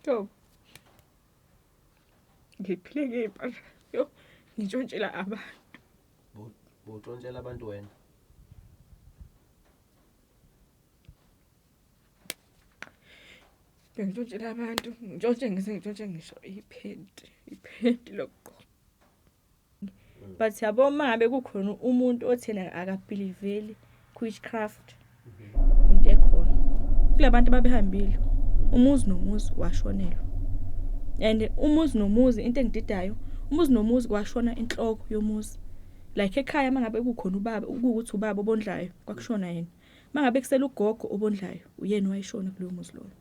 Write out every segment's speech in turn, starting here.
Stop. Ngiphile ngey'mpahla. Yo, ngintshontshela abantu. Bowutshontshela abantu wena? Ngintshontshela abantu, ngintshontshe ngize ngintshontshe ngisho iphenti, iphenti lokugqoka. But yabo uma ngabe kukhona umuntu othi yena akabhiliveli kwi-witchcraft, into ekhona. Kula bantu ababehambile, umuzi nomuzi washonelwa. And umuzi nomuzi, into engididayo, umuzi nomuzi kwashona inhloko yomuzi. Like ekhaya uma ngabe kukhona ubaba, kuwukuthi ubaba obondlayo, kwakushona yena. Uma ngabe kusele ugogo obondlayo, uyena owayeshona kulowo muzi loyo.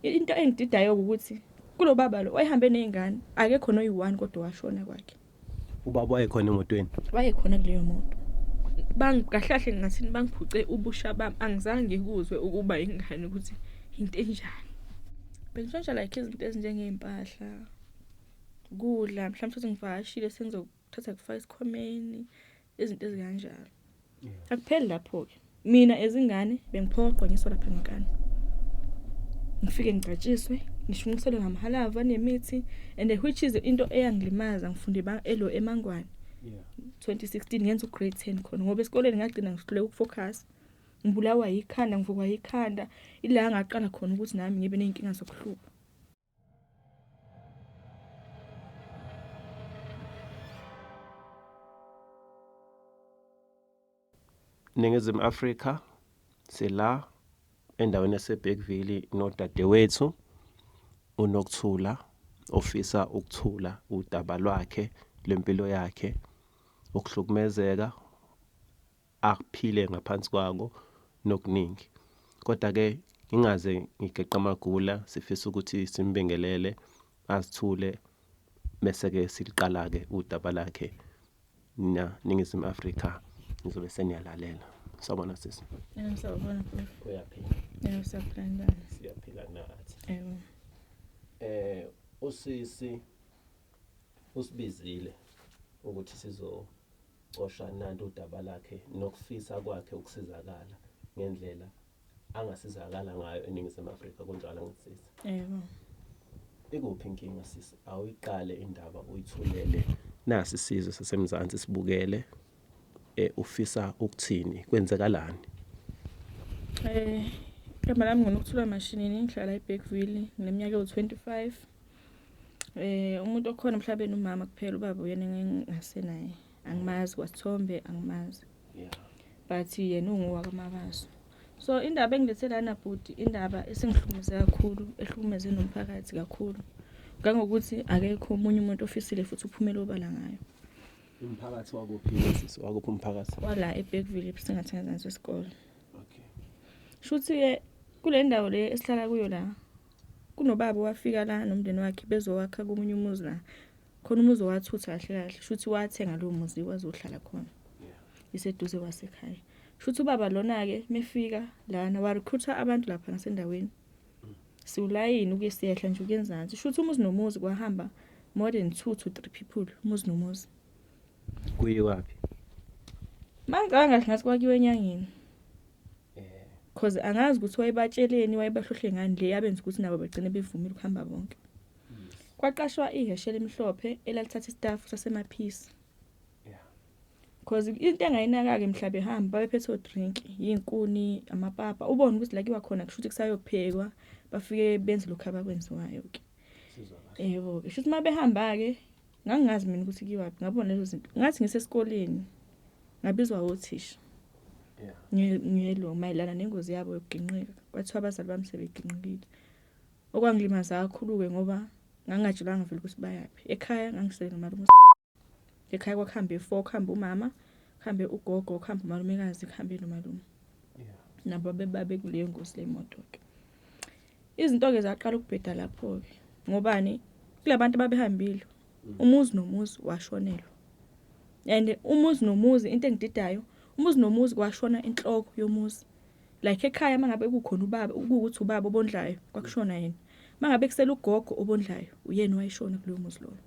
Into engididayo ukuthi kulo baba lo wayehambe nezingane, akekho noyi-one kodwa washona kwakhe. Ubaba wayekhona emotweni? Wayekhona kuleyo moto. Bang kahle kahle ngingathini bangiphuce ubusha bami, angizange ngikuzwe ukuba ingane ukuthi into enjani. Bengishontsha like izinto ezinjengey'mpahla, ukudla, mhlawumbe futhi ngivakashile sengizokuthatha kufaka esikhwameni, izinto ezikanjalo. Akupheli lapho-ke. Mina ezingane bengiphoqwa ngiswa lapha ngenkani. Ngifike ngicatshiswe, ngishunqiselwe ngamahalava nemithi and which is into eyangilimaza ngifunde elo eMangwane. 2016 ngenza u-grade 10 khona ngoba esikoleni ngagcina ngihluleka ukufocus. Ngibulawa yikhanda, ngivukwa yikhanda. Ila ngaqala khona ukuthi nami ngibe ney'nkinga zokuhlupha. Ningizimu Afrika sila endaweni yaseBergville nodadewethu uNokuthula ofisa ukuthula udaba lwakhe lwempilo yakhe ukuhlukumezeka aphile ngaphansi kwako nokuningi. Kodwa-ke ngingaze ngigeqe amagula sifisa ukuthi simbingelele azithule bese-ke siliqala-ke udaba lakhe nina Ningizimu Afrika nizobe seniyalalela. Sawubona sisi. Yebo, sawubona bhuti. Uyaphila? Yebo, siyaphila njani? Siyaphila nathi. Yebo. Usisi usibizile ukuthi sizocosha nantu udaba lakhe nokufisa kwakhe ukusizakala ngendlela angasizakala ngayo eNingizimu Afrika. Kunjalo ngithi sisi? Yebo. Ikuphi inkinga sisi? Awuyiqale indaba uyithulele. Nasi isizwe saseMzansi sibukele. Ufisa ukuthini? Kwenzekalani? Igama lami nguNokuthula Mashinini, ngihlala eBergville, ngineminyaka ewu-25. Umuntu okhona emhlabeni umama kuphela, ubaba uyena engingasenaye. Angimazi kwasithombe, angimazi. But yena ungowakwamabaso. So indaba engilethe lana bhuti, indaba esingihlukumeze kakhulu, ehlukumeze nomphakathi kakhulu. Ngangokuthi akekho omunye umuntu ofisile futhi uphumele obala ngayo. Umphakathi wakuphi sisi? Wakuphi umphakathi? Wala eBergville singathi ngezansi wesikole. Okay. Shuthi-ke kule ndawo le esihlala kuyo la, kunobaba owafika la nomndeni wakhe bezowakha komunye umuzi la. Khona umuzi owathutha kahle kahle, shuthi wathenga lowo muzi wazohlala khona. Iseduze kwasekhaya. Shuthi ubaba lona-ke mefika lana warecruiter abantu lapha ngasendaweni. Siwulayini ukuye siyehla nje ukuya enzansi. Shuthi umuzi nomuzi kwahamba more than 2 to 3 people umuzi nomuzi. Kuyiwaphi? Mangicabanga kahle ngathi kwakiwe enyangeni. Cause angazi ukuthi wayebatsheleni, wayebahlohle ngani le yabenza ukuthi nabo bagcine bevumile ukuhamba bonke. Kwaqashwa iheshe elimhlophe elalithatha istaff sasemaphisi. Cause into engayinaka-ke mhla behamba babephethe o-drink, iy'nkuni, amapapa. Ubone ukuthi la kuyiwa khona kusho ukuthi kusayophekwa, bafike benze lokhu abakwenziwayo-ke. Yebo-ke, shuthi uma behamba-ke ngangingazi mina ukuthi kuyiwaphi, ngabona lezo zinto. Ngathi ngisesikoleni ngabizwa othisha. Ngelo mayelana nengozi yabo yokuginqika. Kwathiwa abazali bami sebeginqikile. Okwangilimaza kakhulu-ke ngoba ngangingatshelwanga vele ukuthi bayaphi. Ekhaya ngangisele nomalume. Ekhaya kwakuhambe 4, kuhambe umama, kuhambe ugogo, kuhambe umalumekazi, kuhambe nomalume. Nabo babe kuleyo ngozi lemoto-ke. Izinto-ke zaqala ukubheda lapho-ke. Ngobani? Kulabantu ababehambile, umuzi nomuzi washonelwa. And umuzi nomuzi, into engididayo, umuzi nomuzi kwashona inhloko yomuzi. Like ekhaya uma ngabe kukhona ubaba, kuwukuthi ubaba obondlayo, kwakushona yena. Uma ngabe kusele ugogo obondlayo, uyena owayeshona kulowo muzi loyo.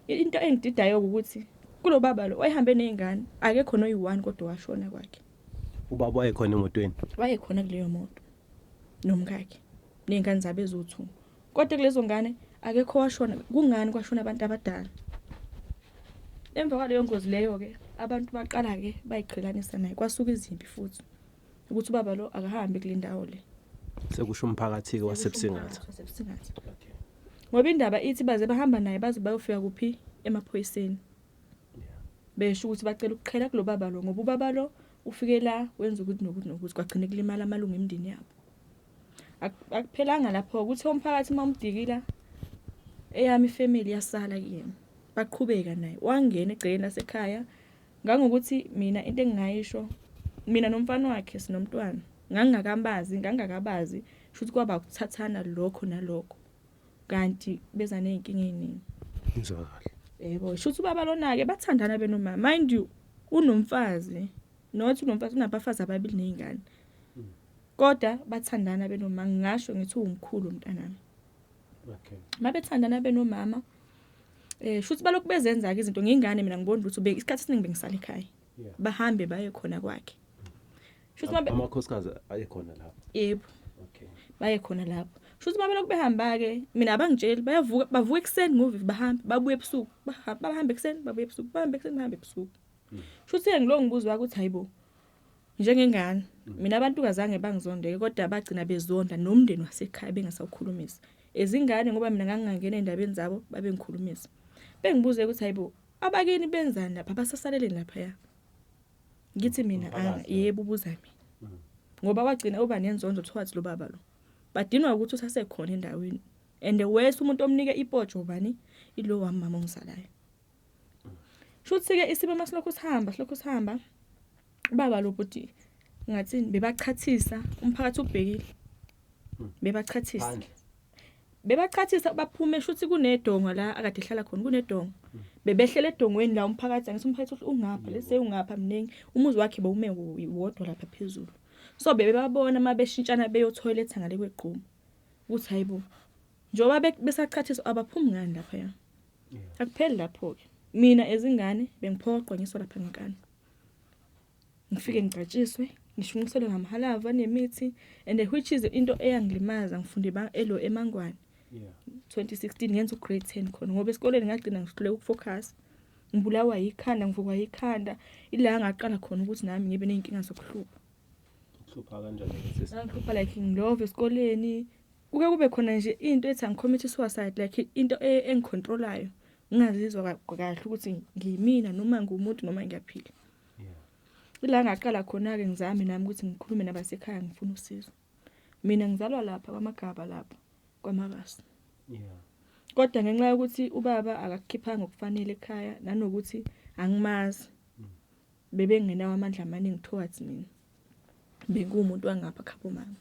Into engididayo ukuthi kulo baba lo wayehambe nezingane, akekho noyi-one kodwa washona kwakhe. Ubaba wayekhona emotweni? Wayekhona kuleyo moto nomkakhe ney'ngane zabo eziwu-2. Kodwa kulezo ngane akekho washona. Kungani kwashona abantu abadala? Emva kwaleyo ngozi leyo-ke, abantu baqala-ke bayiqhelanisa naye, kwasuka izimpi futhi ukuthi ubaba lo akahambi kule ndawo le. Sekusho umphakathi-ke waseBusingatha. WaseBusingatha. Okay. Ngoba indaba ithi baze bahamba naye baze bayofika kuphi? Emaphoyiseni. Besho ukuthi bacela ukuqhela kulo baba lo, ngoba ubaba lo ufike la wenza ukuthi nokuthi nokuthi, kwagcina kulimala amalungu emndeni yabo. Akuphelanga lapho, ukuthi umphakathi uma umdikila, eyami ifamily yasala kuyena. Baqhubeka naye, wangena egcekeni lasekhaya. Ngangokuthi mina into engingayisho, mina nomfana wakhe sinomntwana, ngangingakambazi, ngangakabazi, shuthi kwaba ukuthathana lokho nalokho, kanti beza nezinkinga eziningi. Ngizwa kahle. Yebo, shuthi ubaba lona-ke bathandana benomama. Mind you, unomfazi, not unomfazi, unabafazi ababili nezingane. Kodwa bathandana benomama, ngingasho ngithi uwumkhulu umntanami. Okay. Mabethandana benomama, shuthi balokhu bezenza-ke izinto ngingane, mina ngibona ukuthi isikhathi esiningi bengisala ekhaya. Bahambe baye khona kwakhe. Shuthi mabe Amakhosikazi ayekhona lapho. Yebo. Okay. Baye khona lapho. Shuthi mabe lokhu behamba-ke, mina abangitsheli, bayavuka, bavuka ekuseni ngovivi bahambe, babuye ebusuku, bahambe ekuseni, babuye ebusuku, bahambe ekuseni, bahambe ebusuku. Shuthi-ke ngilo ngibuzo ukuthi hayibo, njengengane, mina abantu kazange bangizondeke, kodwa bagcina bezonda nomndeni wasekhaya bengasawukhulumisi. Ezingane ngoba mina ngangingangena endabeni zabo, babengikhulumisa. Bengibuze ukuthi hayibo, abakini benzani lapha, basasaleleni laphaya? Ngithi mina, Umphakathi lo. yebo, ubuza mina. Ngoba wagcina uba nenzonzo towards lo baba lo. Badinwa ukuthi usasekhona endaweni. And the worst, umuntu omnike ipotsho ubani? Ilo wami mama ongizalayo. Shuthi-ke isimo masilokhu sihamba, silokhu sihamba, ubaba lo bhuti ngathini, bebachathisa, umphakathi ubhekile. Bebachathisa. Phandle. Bebachathisa baphume, shuthi kunedonga la akade ehlala khona, kunedonga. Bebehlele edongweni la umphakathi, angithi umphakathi ungapha, lese ungapha mningi, umuzi wakhe bowume wodwa lapha phezulu. So bebabona mabeshintshana beyo toilet ngale kwegquma. Ukuthi hayibo, njengoba besachathiswa abaphumi ngani lapha ya. Akupheli lapho ke. Mina ezingane bengiphoqwa ngisho lapha ngenkani. Ngifike ngicatshiswe, ngishunqiselwe ngamahalava nemithi, and which is into eyangilimaza, ngifunde elo eMangwane. 2016 ngenza ugrade 10 khona, ngoba esikoleni ngagcina ngihluleka ukufocus. Ngibulawa yikhanda, ngivukwa yikhanda, ila ngaqala khona ukuthi nami ngibe nezinkinga zokuhlupha. Ukuhlupha kanjani sisi? Ngihlupha like ngilove esikoleni. Kuke kube khona nje into ethi angicommit suicide, like into engicontrolayo. Ngingazizwa kahle ukuthi ngiyimina noma ngumuntu noma ngiyaphila. Ila ngaqala khona ke ngizame nami ukuthi ngikhulume nabasekhaya ngifuna usizo. Mina ngizalwa lapha kwaMagaba lapha kwaMabasa. Kodwa ngenxa yokuthi ubaba akakukhiphanga ngokufanele ekhaya nanokuthi angimazi, bebengenawo amandla amaningi towards mina. Bengumuntu wangapha khabo mama.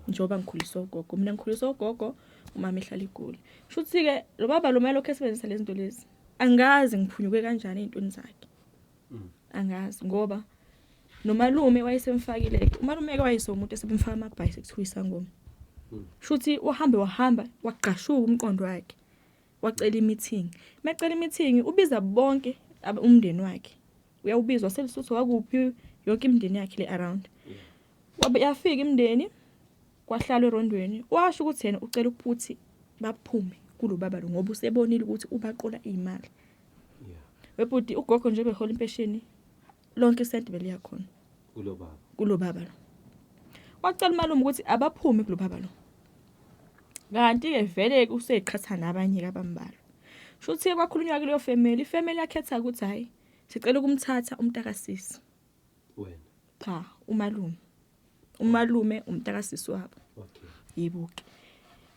Njengoba ngikhuliswa ugogo, mina ngikhuliswa ugogo, umama ehlala eGoli. Shuthi ke lo baba lo mayelokhu esebenzisa lezi zinto lezi, angazi ngiphunyuke kanjani ezintweni zakhe. Angazi ngoba nomalume wayesemfakile, umalume ke wayesomuntu esebemfaka amabhayisi kuthiwa isangoma. Shuthi uhambe wahamba waqashuka umqondo wakhe. Wacela imeeting. Mecela imeeting ubiza bonke umndeni wakhe. Uyawubizwa selisuthu wakuphi yonke imindeni yakhe le around. Wabe yafika imindeni kwahlalwa erondweni. Washo ukuthi yena ucela ukuthi baphume kulo baba lo ngoba usebonile ukuthi ubaqola imali. Webhuti ugogo nje behola impesheni lonke isenti beliya khona Kulo baba. Kulo baba lo. Wacela umalume ukuthi abaphume kulo baba lo. Kanti ke vele useqhatha nabanye abambalwa. Shuthi kwakhulunywa kuleyo family, ifamily yakhetha ukuthi hayi sicela ukumthatha umntakasisi. Wena. Cha, umalume. Umalume umntakasisi wabo. Okay. Yebo ke.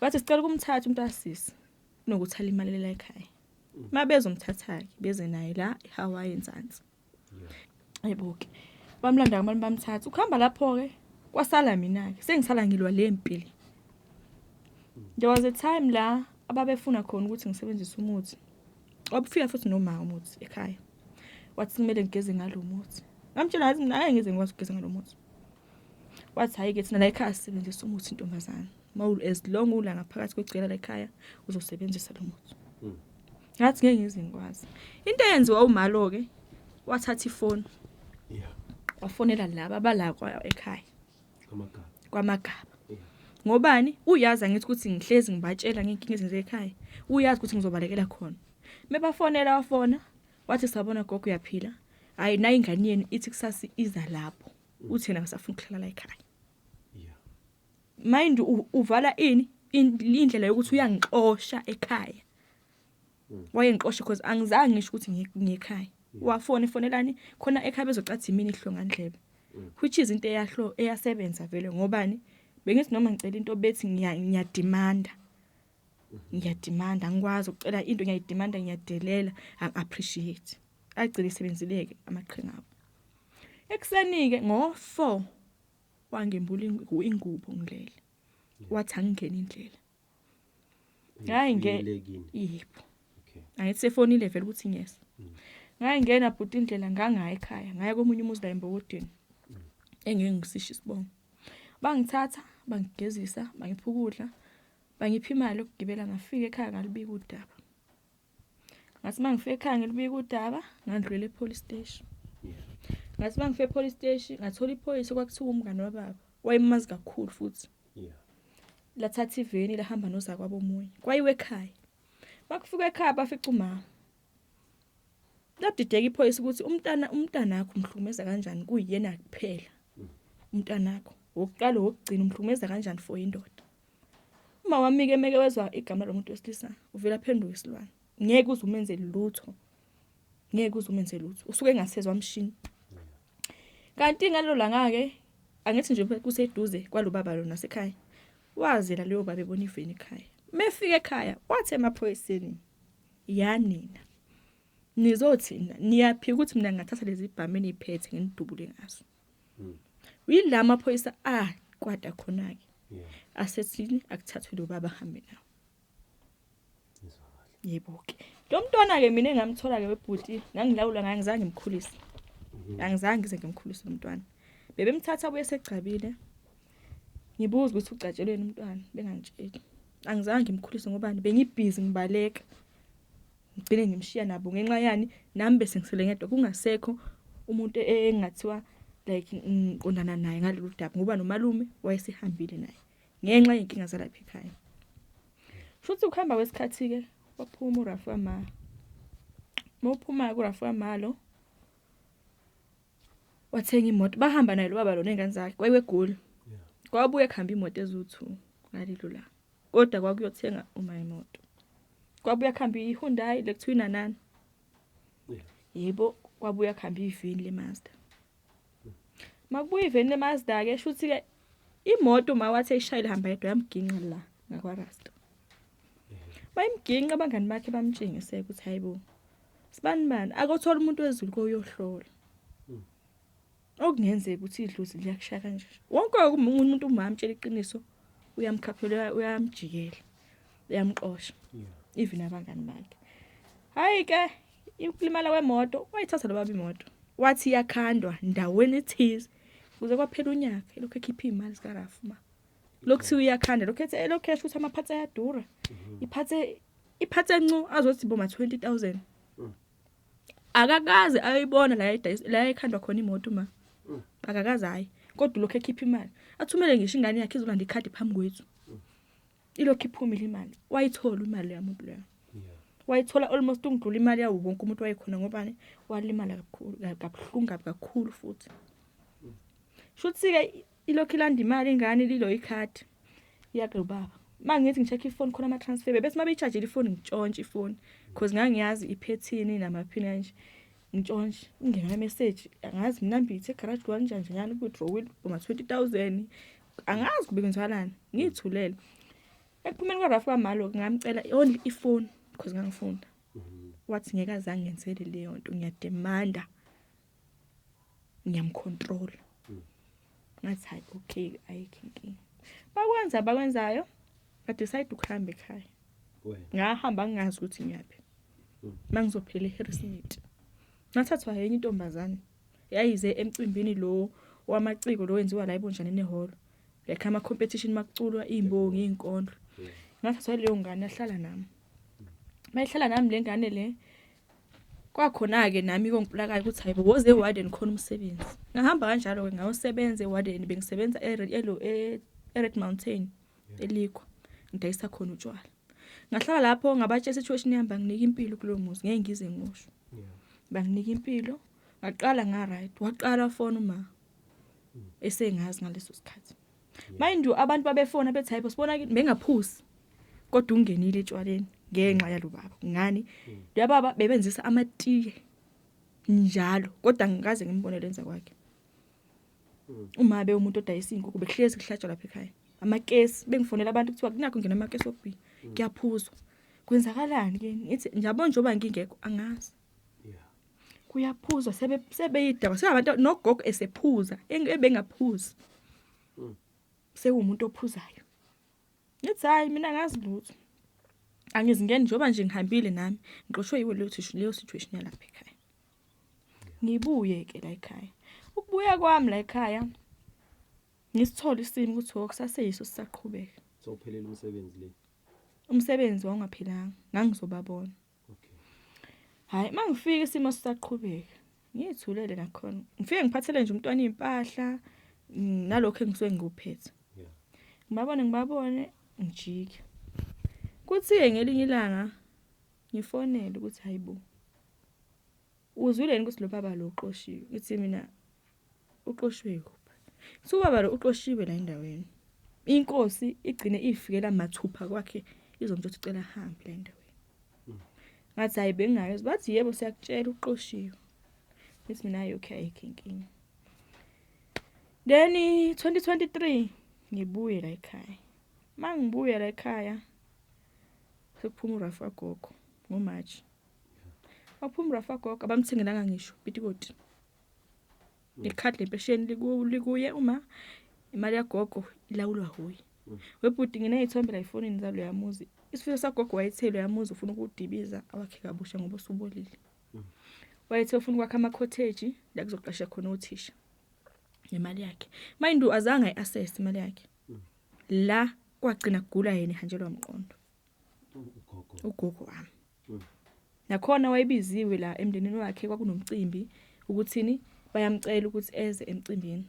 Bathi sicela ukumthatha umntakasisi kunokuthi alimalele ekhaya. Mabezomthatha ke beze naye la eHawaii enzansi. Yebo ke. Bamlanda abantu bamthatha. Ukuhamba lapho ke kwasala mina ke sengisala ngilwa lempilo. There was a time la ababefuna khona ukuthi ngisebenzise umuthi. Wabufika futhi noma umuthi ekhaya. Wathi kumele ngigeze ngalo muthi. Ngamtshela ngathi mina angeke ngize ngikwazi ukugeza ngalo muthi. Wathi hayi ke thina la ekhaya sisebenzisa umuthi ntombazana. Mawul as long ula ngaphakathi kwegcela la ekhaya uzosebenzisa lo muthi. Ngathi ngeke ngize ngikwazi. Into eyenziwa umalo ke wathatha ifoni. Wafonela laba abala kwa ekhaya. Kwamagaba. Kwamagaba. Ngobani? Uyazi angithi ukuthi ngihlezi ngibatshela ngenkinga ezenze ekhaya. Uyazi ukuthi ngizobalekela khona. Mebafonela wafona wathi sabona gogo uyaphila. Hayi nayi ingane yenu ithi kusasa iza lapho. Uthi yena ngisafuna ukuhlala la ekhaya. Yeah. Mind uvala ini indlela yokuthi uyangixosha ekhaya. Wayengixosha because angizange ngisho ukuthi ngiyekhaya. Wafona efonelani khona ekhaya bezocatha imini ihlongandlebe. Which is into eyahlo eyasebenza vele ngobani? Bengithi noma ngicela into bethi ngiyademanda. Ngiyademanda angikwazi ukucela into ngiyayidemanda ngiyadelela angi-appreciate. Agcina isebenzileke amaqhinga abo. Ekuseni ke ngo4 wangembula ingubo ngilele. Wathi angingena indlela. Hayi Uyile kini. Yebo. Okay. Angithi sefonile vele ukuthi ngiyesa. Ngayingena bhuti indlela ngangaya ekhaya, ngaya komunye umuzi la embokodweni. Engeke ngisisho isibongo. Bangithatha, bangigezisa, bangipha ukudla, bangipha imali yokugibela ngafika ekhaya ngalibika udaba. Ngathi mangifika ekhaya ngilibika udaba, ngandlulela epolice station. Ngathi mangifika epolice station ngathola iphoyisa kwakuthiwa umngane wababa. Wayemazi kakhulu futhi. Lathatha iveni lahamba nozakwabo omunye. Kwayiwe ekhaya. Bakufika ekhaya bafica umama. Labdideka iphoyisa ukuthi umntanakho umhlukumeza kanjani kuyena kuphela. Umntanakho wokuqala wokugcina umhlukumeza kanjani for indoda. Uma wami ke meke wezwa igama lomuntu wesilisa uvela phenduka isilwane. Ngeke uze umenze lutho. Ngeke uze umenze lutho. Usuke engasezwa mshini. Kanti ngalelo langa ke angithi nje kuseduze kwalobaba lo nasekhaya. Wazela leyo baba ebona iveni ekhaya. Mefika ekhaya wathi emaphoyiseni yanina nizothina niyaphika ukuthi mina ngingathatha lezi ibhamu eniphethe nginidubule ngaso. Yila amaphoyisa akwada khona ke. Asethini akuthathwe lo baba ahambe nawo. Ngizwa kahle. Yebo ke. Lo mntwana ke mina engamthola ke webhuti ngangilawula ngaye ngizange ngimkhulise. Angizange ngize ngimkhulise lo mntwana. Bebemthatha abuye segcabile. Ngibuza ukuthi ucatshelweni umntwana bengangitsheli. Angizange ngimkhulise ngoba bengibhizi ngibaleka. Ngigcine ngimshiya nabo ngenxa yani nami bese ngisele ngedwa kungasekho umuntu engathiwa like ngiqondana naye ngalolu daba ngoba nomalume wayesehambile naye ngenxa yenkinga zalapha ekhaya. Futhi ukuhamba kwesikhathi ke waphuma uRafu wama. Mawuphuma kuRafu wamalo wathenga imoto bahamba naye lo baba lo nengane zakhe kwayiwe eGoli. Kwabuye kuhamba imoto ezu2 ngalelo la. Kodwa kwakuyothenga uma imoto. Kwabuya kuhamba iHyundai lekuthiwa inanana. Yebo kwabuya kuhamba iveni leMazda. Makubuya iveni leMazda ke shuthi ke imoto ma wathi eyishayile hamba yedwa yamginqa la ngakwaRasta. Bayimginqa abangani bakhe bamtshengise ukuthi hayibo. Sibani bani akothola umuntu wezulu koyohlola. Okungenzeka ukuthi idlozi liyakushaya kanje. Wonke umuntu umamtshela iqiniso uyamkhaphela uyamjikela. Uyamxosha. Even abangani bakhe. Hayi ke ukulimala kwemoto wayithatha lo baba imoto. Wathi iyakhandwa ndaweni ethize. Kuze kwaphela unyaka elokhu ekhipha imali zika Rafu ma. Lokuthiwa iyakhanda lokhu ethi elokhu esho ukuthi amaphathi ayadura. Iphathe encu azothi boma 20000. Akakaze ayibona la edayisa la ekhandwa khona imoto ma. Akakaze hayi kodwa lokho ekhipha imali. Athumele ngisho ingane yakhe izolanda ikhadi phambi kwethu. Ilokhu iphumile imali. Wayithola imali yamuntu leyo. Wayithola almost ungidlula imali yawo wonke umuntu wayekhona ngoba walimala kakhulu kabuhlungu kakhulu futhi. Shuthi ke ilokhu ilanda imali ingane lilo ikhadi. Iyake baba. Mangithi ngicheck ifone khona ama transfer bese mabe charge ifone ngitshontshe ifone because ngangiyazi iphethini namaphini kanje. Ngitshontshe ingena message angazi mina mbithe garage kanjani nje nyani ku drawing uma 20000 angazi kube kwenzakalani ngithulele. Ekuphumeni kwaRafu kwamalo ngamcela only ifone because ngangifunda. Wathi ngeke azange ngenzele leyo nto ngiyademanda. Ngiyamcontrol. Ngathi hayi okay ayikho inkinga. Bakwenza bakwenzayo I decide ukuhamba ekhaya. Ngahamba ngingazi ukuthi ngiyaphi. Mangizophelela eHarrismith. Ngathathwa yenye intombazane yayize emcimbini lo wamaciko lo wenziwa la eBonjane nehall. Like ama competition makuculwa izimbongi izinkondlo. Ngathathwa leyo ngane yahlala nami. Mayihlala nami le ngane le kwakhona ke nami kongiplakayo ukuthi hayibo woze ewarden khona umsebenzi. Ngahamba kanjalo ke ngayosebenza ewarden bengisebenza eRed Mountain. Elikwa ngidayisa khona utshwala. Ngahlala lapho, ngabatshela situation yami, banginika impilo kulowo muzi, ngeke ngize ngosho. Banginika impilo, ngaqala nga right. Waqala wafona uma esengazi ngaleso sikhathi. Mind you, abantu babefona bethi, "Hayibo, sibona bengaphusi, kodwa ungenile etshwaleni ngenxa yalo baba." Ngani lo baba bebenzisa amatiye njalo, kodwa ngikaze ngimbone lenza kwakhe. Uma be umuntu odayisa inkukhu, bekuhlezi kuhlatshwa lapha ekhaya amakesi. Bengifonela abantu, kuthiwa kunakho ngena amakesi okubili, kuyaphuzwa. Kwenzakalani ke? Ngithi njabo njengoba ngingekho, angazi. Kuyaphuzwa, sebe sebeyidaba, seyabantu nogogo esephuza, ebengaphuzi. Sewumuntu ophuzayo. Ngithi hayi, mina ngazi lutho, angizingeni njengoba nje ngihambile nami, ngixoshwe yiwo leyo situation yalapha ekhaya. Ngibuye ke la ekhaya. Ukubuya kwami la ekhaya, ngisithola isimo ukuthi okusaseyiso sisaqhubeka. Sowuphelele umsebenzi le? Umsebenzi wawungaphilanga, ngangizobabona. Hayi, mangifika isimo sisaqhubeka, ngiyithulele nakhona. Ngifike ngiphathele nje umntwana impahla nalokho engisuke ngikuphethe. Ngibabone, ngibabone, ngijike. Kuthi ngelinye ilanga ngifonele ukuthi, "Hayibo, uzwile ukuthi lo baba lo uxoshiwe?" Ngithi mina, "Uxoshiwe kuphi?" Kuthi ubaba lo uxoshiwe la endaweni, inkosi igcine ifikela mathupha kwakhe, izomtshela ukuthi ucela ahambe la endaweni. Ngathi hayi, bengingayozwa. Bathi yebo, siyakutshela, uxoshiwe. Ngithi mina hayi, okay, ayikho inkinga. Then 2023 ngibuye la ekhaya. Mangibuya la ekhaya, sekuphuma urafu kagogo ngoMarch. Waphuma urafu kagogo, abamthengelanga ngisho pitikoti. Ikhadi lempesheni likuye, uma imali yagogo ilawulwa huye. Webhuti, nginey'thombe la efonini zaloya muzi. Isifiso sagogo, wayethe loya muzi ufuna ukuwudibiza, awakhe kabusha ngoba usubolile. Wayethe ufuna ukwakha ama-cottage la kuzoqasha khona othisha ngemali yakhe. Mind you, azange ayi-access imali yakhe. La kwagcina kugula yena, ehanjelwa umqondo. Ugogo? Ugogo wami. Nakhona wayebiziwe la emndenini wakhe, kwakunomcimbi ukuthini, bayamcela ukuthi eze emcimbini.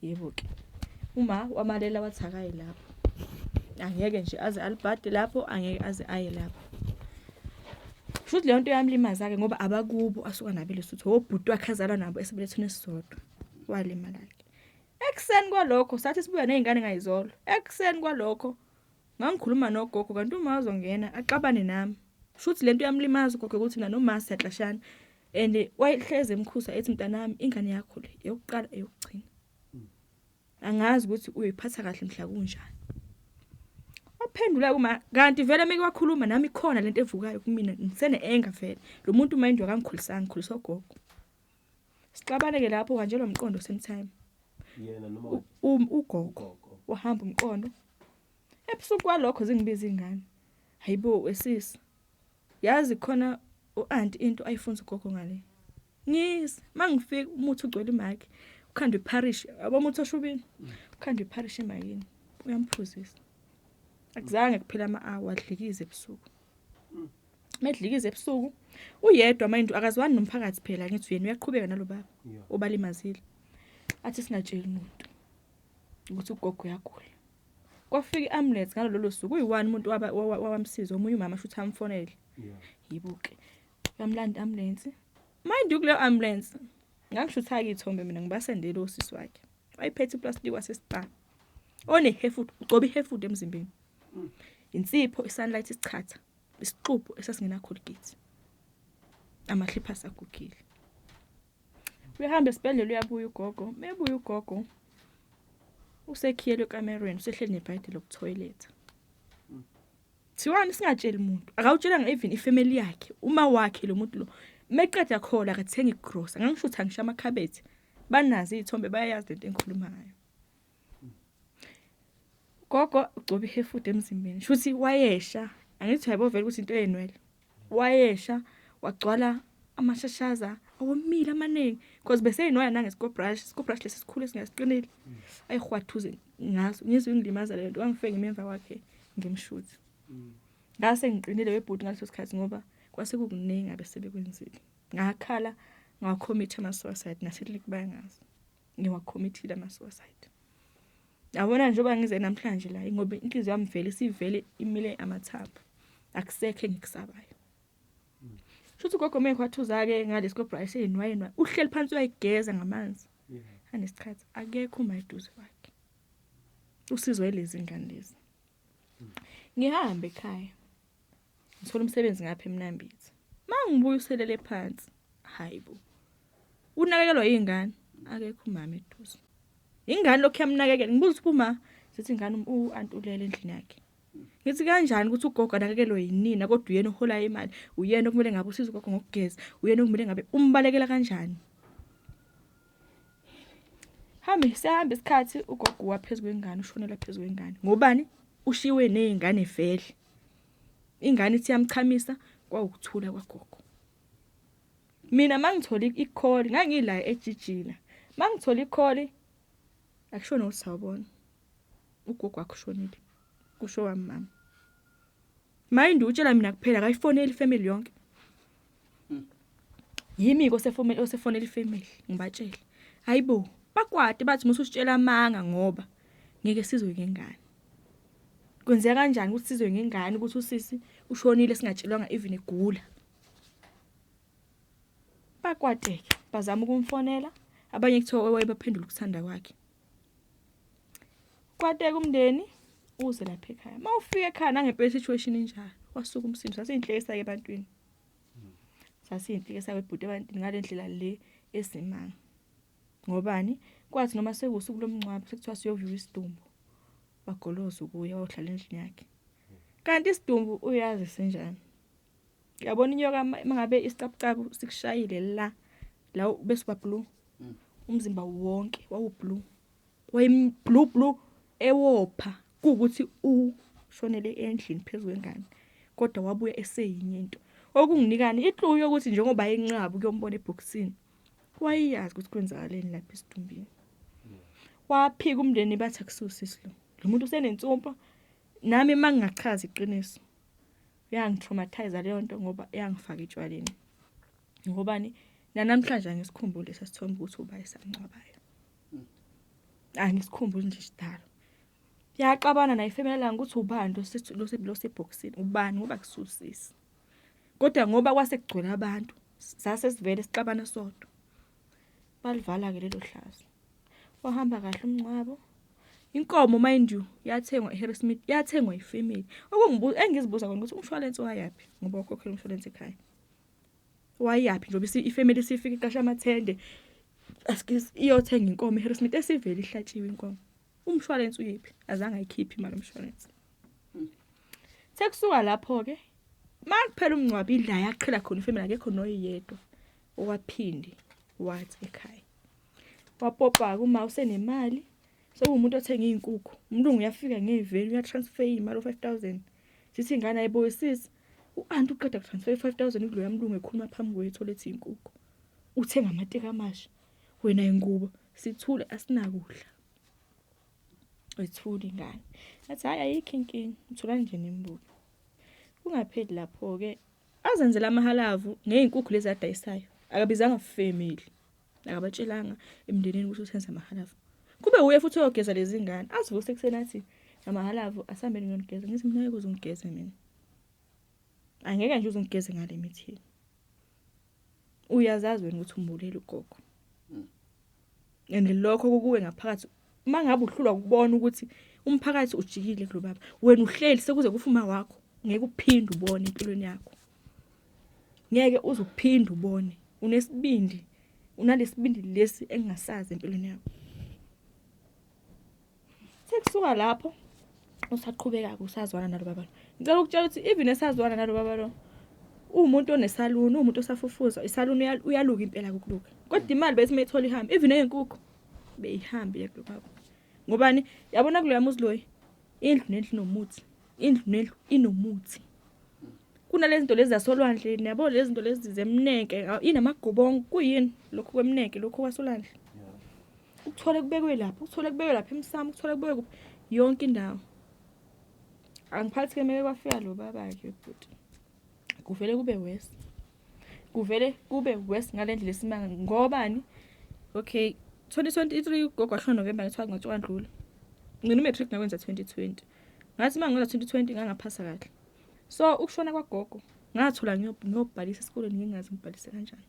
Yebo ke, uma wamalela, wathi akaye lapho, angeke nje aze alibhade lapho, angeke aze aye lapho. Futhi leyo nto yamlimaza-ke, ngoba abakubo asuka nabo eLesotho, obhuti wakhe azalwa nabo esibelethweni esisodwa. Walimala-ke. Ekuseni kwalokho sathi sibuya ney'ngane ngayizolo, ekuseni kwalokho ngangikhuluma nogogo, kanti uma azongena axabane nami. Shuthi lento yamlimaza ugogo ukuthi mina noma siyaxashana, and wayehleze emkhusa ethi, "Mntanami, ingane yakho le eyokuqala, eyokugcina, angazi ukuthi uyoyiphatha kahle mhla kunjani." Waphendula kuma, kanti vele meke wakhuluma nami khona lento evukayo kumina, ngisene anger vele. Lo muntu, mind you, akangikhulisanga, ngikhuliswa ugogo. Sixabane ke lapho, uhanjelwa umqondo same time. Yena noma? Ugogo. Ugogo. Wahamba umqondo ebusuku kwalokho, zingibiza ingane, "Hayibo wesisi, yazi khona u-anti into ayifunza ugogo ngale." Ngize mangifika, umuthi ugcwele imaki, ukhandwe ipharish, yabo, umuthi oshubile, ukhandwe ipharish emakini, uyamphuzisa. Akuzange kuphela ama-hour, wadlikiza ebusuku. Medlikiza ebusuku uyedwa, mind you, akazwani nomphakathi phela, ngithi yena uyaqhubeka nalo baba obalimazile. Athi singatsheli muntu ukuthi ugogo uyagula. Kwafika i-ambulance ngalo lolo suku, uyi-one umuntu wamsiza, omunye umama shuthi amfonele. Yibo-ke, uyamlanda i-ambulance. Mind you, kuleyo ambulance ngangishutha-ke iy'thombe mina, ngibasendele osisi wakhe. Wayephethe iplastiki wasespa one-hair, ugcoba i-hair food emzimbeni, insipho, i-Sunlight, isichatha, isixubho esasingena-Colgate, amahlipasi agugile. Uyahamba esibhedlela, uyabuya ugogo. Mebuya ugogo, usekhiyelwe ekamerweni, usehleli nebhayidi lokuthoyiletha. Thiwani singatsheli muntu, akawutshelanga even ifamily yakhe, uma wakhe lo muntu lo. Meqeda khola akathenga igrosa, ngangishutha ngisho amakhabethe, banazo iy'thombe, bayayazi lento engikhuluma ngayo. Gogo ugcoba i-hair food emzimbeni, shuthi wayesha, angithi uyabo vele ukuthi into eyinwele, wayesha wagcwala amashashaza awomile amaningi, because bese yinwaya nange-score brush, score brush lesi sikhulu esingasiqinile, ayihwathuze ngaso. Ngizwe ingilimaza le nto, wangifike ngemva kwakhe ngimshuthi. Ngase ngiqinile webhuti ngaleso sikhathi, ngoba kwase kukuningi abesebekwenzile. Ngakhala, ngawacommitha ama-suicide, naseklinikhi bayangazi, ngiwacommittile ama-suicide. Yabona njengoba ngize namhlanje la, ngoba inhliziyo yami vele isivele imile amathambo, akusekho engikusabayo. Shuthi ugogo mekhwathuza-ke ngalesi kobra eseyinwayinwayi, uhleli phansi uyayigeza ngamanzi. Anesikhathi akekho uma eduze kwakhe, usizwe yilezi ngane lezi. Ngihambe ekhaya, ngithola umsebenzi ngapha eMnambithi. Mangibuya uselele phansi, hayibo, unakekelwa yingane, akekho umama eduze. Ingane lokhu yamnakekela. Ngibuza ukuthi uma sithi ingane u-anti ulele endlini yakhe. Ngithi kanjani ukuthi ugogo anakekelwe yinina, kodwa uyena oholayo imali, uyena okumele ngabe usiza ugogo ngokugeza, uyena okumele ngabe umbalekela kanjani? Hambe siyahamba isikhathi, ugogo waphezu kwengane, ushonela phezu kwengane. Ngobani? Ushiwe nezingane vele. Ingane ithi yamchamisa, kwawukuthula kwagogo. Mina mangithola i-call, ngangila ejijila. Mangithola i-call, akusho nokuthi sawubona. Ugogo wakho ushonile. Kusho wami mama. Mind utshela mina kuphela, akayifoneli ifamily yonke. Yimi ke osefomela osefonela ifamily, ngibatshele. Hayibo, bakwade bathi mususitshela amanga ngoba ngeke sizwe ngengane. Kwenzeka kanjani ukuthi sizwe ngengane ukuthi usisi ushonile singatshelwanga even egula? Bakwateke, bazama ukumfonela, abanye kuthiwa wayebaphendula ukuthanda kwakhe. Kwateka umndeni uze lapha ekhaya. Mawufika ekhaya nangempela situation injalo, wasuka umsindo, sasiyinhlekisa ke ebantwini. Sasiyinhlekisa bebhuti ebantwini ngalendlela le esimanga. Ngobani? Kwathi noma sekusuku lomngcwabo sekuthiwa siyoviwa isidumbu, bagoloza ukuya wayohlala endlini yakhe. Kanti isidumbu uyazi sinjani? Uyabona inyoka mangabe isicabucabu sikushayile la la bese uba blue. Umzimba wonke wawu blue. Wayi blue blue ewopha kuukuthi ushonele endlini phezulu kwengane. Kodwa wabuya eseyinye into. Okunginikani iclue yokuthi njengoba enqaba ukuyombona ebhokisini, wayeyazi ukuthi kwenzakaleni lapha esidumbini. Waphika umndeni bathi akususisi lo. Lo muntu usenensumpa. Nami mangingachaza iqiniso, yangitraumatize leyo nto ngoba yangifaka etshwaleni. Ngobani? Nanamhlanje angisikhumbuli sesithombe ukuthi uba esangcwabayo. Angisikhumbuli nje isidalo. Yaxabana naye ifamily lami ukuthi ubani lo sebhokisini, ubani ngoba kususisi. Kodwa ngoba kwase kugcwele abantu, sase sivele sixabana sodwa. Balivala ke lelo hlazo. Wahamba kahle umngcwabo. Inkomo mind you yathengwa eHarrismith, yathengwa ifamily. Okungibuza engizibuza kona ukuthi umshwalense wayaphi ngoba wakhokhela umshwalense ekhaya. Wayaphi njengoba ifamily isifika iqasha amathende, asikisi iyothenga inkomo eHarrismith esivele ihlatshiwe inkomo. Umshwalense uyiphi? Azange ayikhiphe imali umshwalense. Sekusuka lapho ke makuphela umngcwabo idla yaqhela khona ifamily, akekho noyedwa owaphinde wathi ekhaya. Wapopa kuma usenemali, sekuwumuntu othenga izinkukhu. Umlungu uyafika ngeveni uyatransfer imali u5000. Sithi ingane ayiboye sisi, u-anti uqeda kutransfer 5000 kuloya mlungu ekhuluma phambi kwethu olethe izinkukhu. Uthenga amateki amasha, wena ingubo, sithule asinakudla. Wethula ingane. Athi hayi ayikho inkinga, uthula nje nembuka. Kungapheli lapho ke azenzela amahalavu ngezinkukhu lezi adayisayo. Akabizanga family. Akabatshelanga emndenini ukuthi uthenza amahalavu. Kube uye futhi uyogeza lezi ngane. Azivuse ekuseni athi amahalavu asihambeni ngiyonigeza. Ngithi mina ngeke uzongigeze mina. Angeke nje uzongigeze ngale mithi. Uyazazi wena ukuthi umbulele ugogo. And lokho kukuwe ngaphakathi mangabe uhlulwa ukubona ukuthi umphakathi ujikile kulo baba, wena uhleli sekuze kufa uma wakho, ngeke uphinde ubone empilweni yakho. Ngeke uze uphinde ubone. Unesibindi, unalesibindi lesi engingasazi empilweni yakho. Sekusuka lapho usaqhubeka usazwana nalo baba. Ngicela ukutshela ukuthi even esazwana nalo baba lo, uwumuntu onesaluni, uwumuntu osafufuza, isaluni uyaluka impela ukuluka. Kodwa imali bethi mayithola ihambe, even eyenkukhu beyihambe kulo baba. Ngobani? Yabona kuloya muzi loyi, indlu nendlu inomuthi, indlu nendlu inomuthi. Kunalezi zinto lezi zasolwandle, niyabo lezi zinto lezi zemnenke, inamagobongo, kuyini lokhu kwemnenke, lokhu kwasolwandle. Ukuthole kubekwe lapha, ukuthole kubekwe lapha emsamo, ukuthole kubekwe kuphi, yonke indawo. Angiphathi ke meke kwafika lo baba ke bhuti. Kuvele kube worse. Kuvele kube worse ngalendlela esimanga ngobani? Okay, 2023 ugogo washona November, ngethiwa ngotshwandlula. Ngcina umatric ngakwenza 2020. Ngathi uma ngenza 2020 ngangaphasa kahle. So ukushona kwagogo ngathola ngiyobhalisa esikoleni ngingazi ngibhalise kanjani.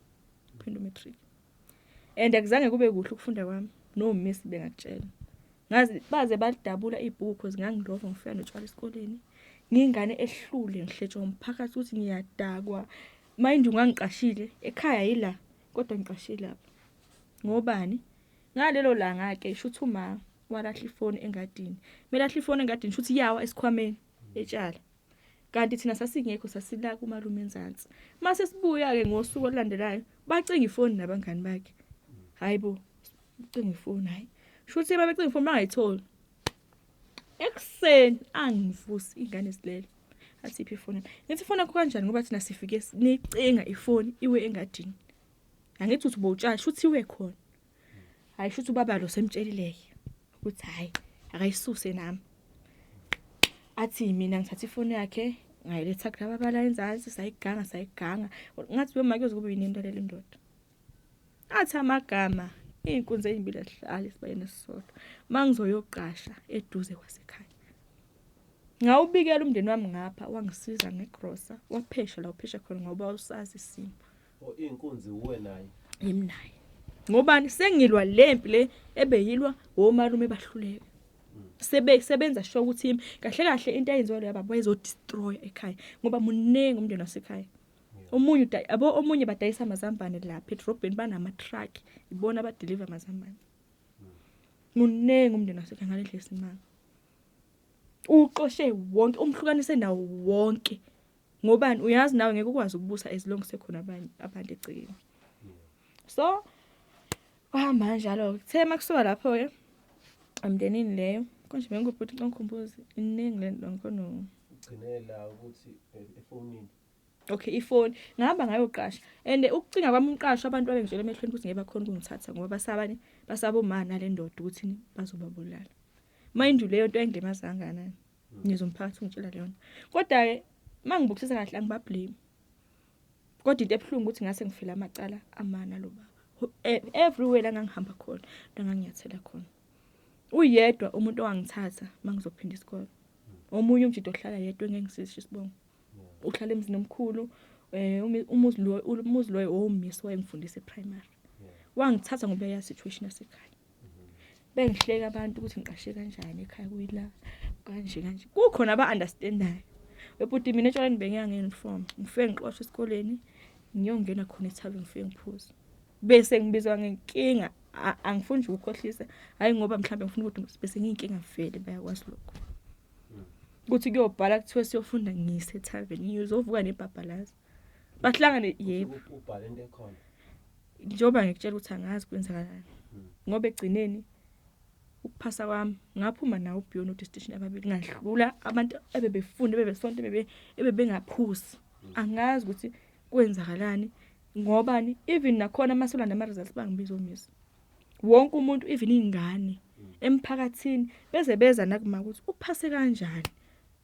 Phinda umatric. And akuzange kube kuhle ukufunda kwami. No miss bengakutshela. Ngazi baze balidabula ibhuku cause ngangilova ngifika notshwala esikoleni. Ngiyingane ehlule ngihletshwa umphakathi ukuthi ngiyadakwa. Mind you ngangiqashile ekhaya yila kodwa ngiqashile lapha. Ngobani? Ngalelo langa ke shuthi uma walahla ifoni engadini. Melahla ifoni engadini shuthi yawa esikhwameni etshala. Kanti thina sasingekho sasila kumalume enzansi. Mase sibuya ke ngosuku olulandelayo bacinga ifoni nabangani bakhe. Hayibo ucinga ifoni hayi. Shuthi babecinga ifoni bangayitholi. Ekuseni angivusi ingane silele. Athi iphi ifoni? Ngithi ifoni yakho kanjani ngoba thina sifike nicinga ifoni iwe engadini. Angithi uthi bowutshala shuthi iwe khona. Hayi shuthi ubaba lo semtshelileke ukuthi hayi akayisuse nami. Athi mina ngithatha ifoni yakhe ngayiletha kulaba bala enzansi sayiganga sayiganga. Ngathi wema kuyoze kube yini into leli ndoda. Athi amagama iy'nkunzi ey'mbili azihlali esibayeni esisodwa. Mangizoyoqasha eduze kwasekhaya. Ngawubikela umndeni wami ngapha wangisiza ngegrosa waphesha la uphesha khona ngoba usazi isimo. O iy'nkunzi uwe naye. Yimi naye. Ngobani sengilwa lempi le ebeyilwa womalume bahluleka. Sebe sebenza sure ukuthi yimi kahle kahle into eyenziwa leyo baba wayezodestroy ekhaya ngoba muningi umndeni wasekhaya. Omunye udayi abo omunye badayisa amazambane lapha edrobheni banama truck ibona abadeliver amazambane. Muningi umndeni wasekhaya ngalendlela esimanga. Uxoshe wonke umhlukanise nawo wonke. Ngobani uyazi nawe ngeke ukwazi ukubusa as long sekhona abanye abantu egcekeni. So kwahamba kanjalo kuthe makusuka lapho ke emndenini leyo konje bengubhuti ngikhumbuze iningi lento ngikhono Ugcinela ukuthi efonini. Okay ifoni ngihamba ngayoqasha and ukucinga kwami umqasho abantu babengitshela emehlweni ukuthi ngeke bakhona ukungithatha ngoba basabani basaba uma nale ndoda ukuthi bazobabulala. Mind you leyo nto engilimaza kangakanani. Ngizwa umphakathi ungitshela leyo nto. Kodwa ke mangibukisisa kahle angibablame. Kodwa into ebuhlungu ukuthi ngase ngifile amacala amana lo baba. Everywhere la ngangihamba khona, la nganginyathela khona. Uyedwa umuntu owangithatha mangizophinda isikole. Omunye umjito ohlala yedwa engeke ngisisho isibongo. Uhlala emzini omkhulu umuzi lo umuzi lo owumisi wayengifundisa eprimary. Wangithatha ngoba eyazi situation yasekhaya. Bengihleka abantu ukuthi ngiqashe kanjani ekhaya kuyila kanje kanje. Kukhona aba understandayo. Webhuti mina etshwaleni bengiya nge-uniform. Ngifike ngixoshwe esikoleni ngiyongena khona ethaveni ngifike ngiphuze. Bese ngibizwa ngenkinga angifuni nje ukukhohlisa hayi ngoba mhlawumbe ngifuna ukuthi bese ngiyinkinga vele bayakwazi lokho. Kuthi kuyobhala kuthiwe siyofunda ngise ethaveni ngizovuka nebhabhalaza. Bahlangane yebo. Ubhale into ekhona. Njengoba ngikutshela ukuthi angazi kwenzakalani. Ngoba egcineni ukuphasa kwami ngaphuma nawo uBion no-distinction ababili ngadlula abantu ebebefunda ebebesonta ebebengaphuzi. Angazi ukuthi kwenzakalani ngobani even nakhona masola nama results bangibiza omiss. Wonke umuntu even ingane emphakathini beze beza nakuma ukuthi uphase kanjani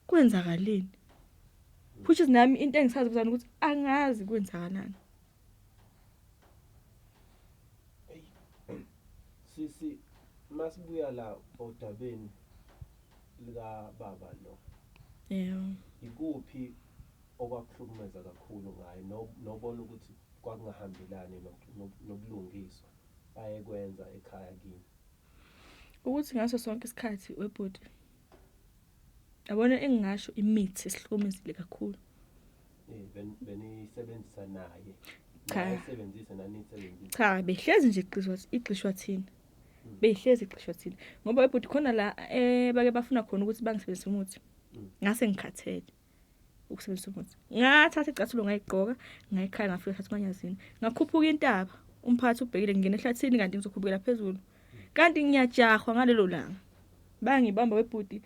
kwenzakaleni. Which is nami into engisazi kuzana ukuthi angazi kwenzakalani. Sisi masibuya la odabeni lika baba lo. Yebo. Ikuphi okwakuhlukumeza kakhulu ngaye nobona ukuthi kwakungahambelani nobulungiswa ayekwenza ekhaya kini? Ukuthi ngaso sonke isikhathi webhuti yabona engingasho imithi esihlukumezile kakhulu. Benisebenzisa naye. Cha. Nayisebenzisa nanisebenzisa. Cha behlezi nje igxishwa thina. Behlezi igxishwa thina. Ngoba webhuti khona la bake bafuna khona ukuthi bangisebenzise umuthi. Ngase ngikhathele ukusebenzisa umuthi. Ngathatha icathulo ngayigqoka, ngayikhaya ngafika thatha umanyazini. Ngakhuphuka intaba, umphathi ubhekile ngingena ehlathini kanti ngizokhuphukela phezulu. Kanti ngiyajahwa ngalelo langa. Bangibamba webhuti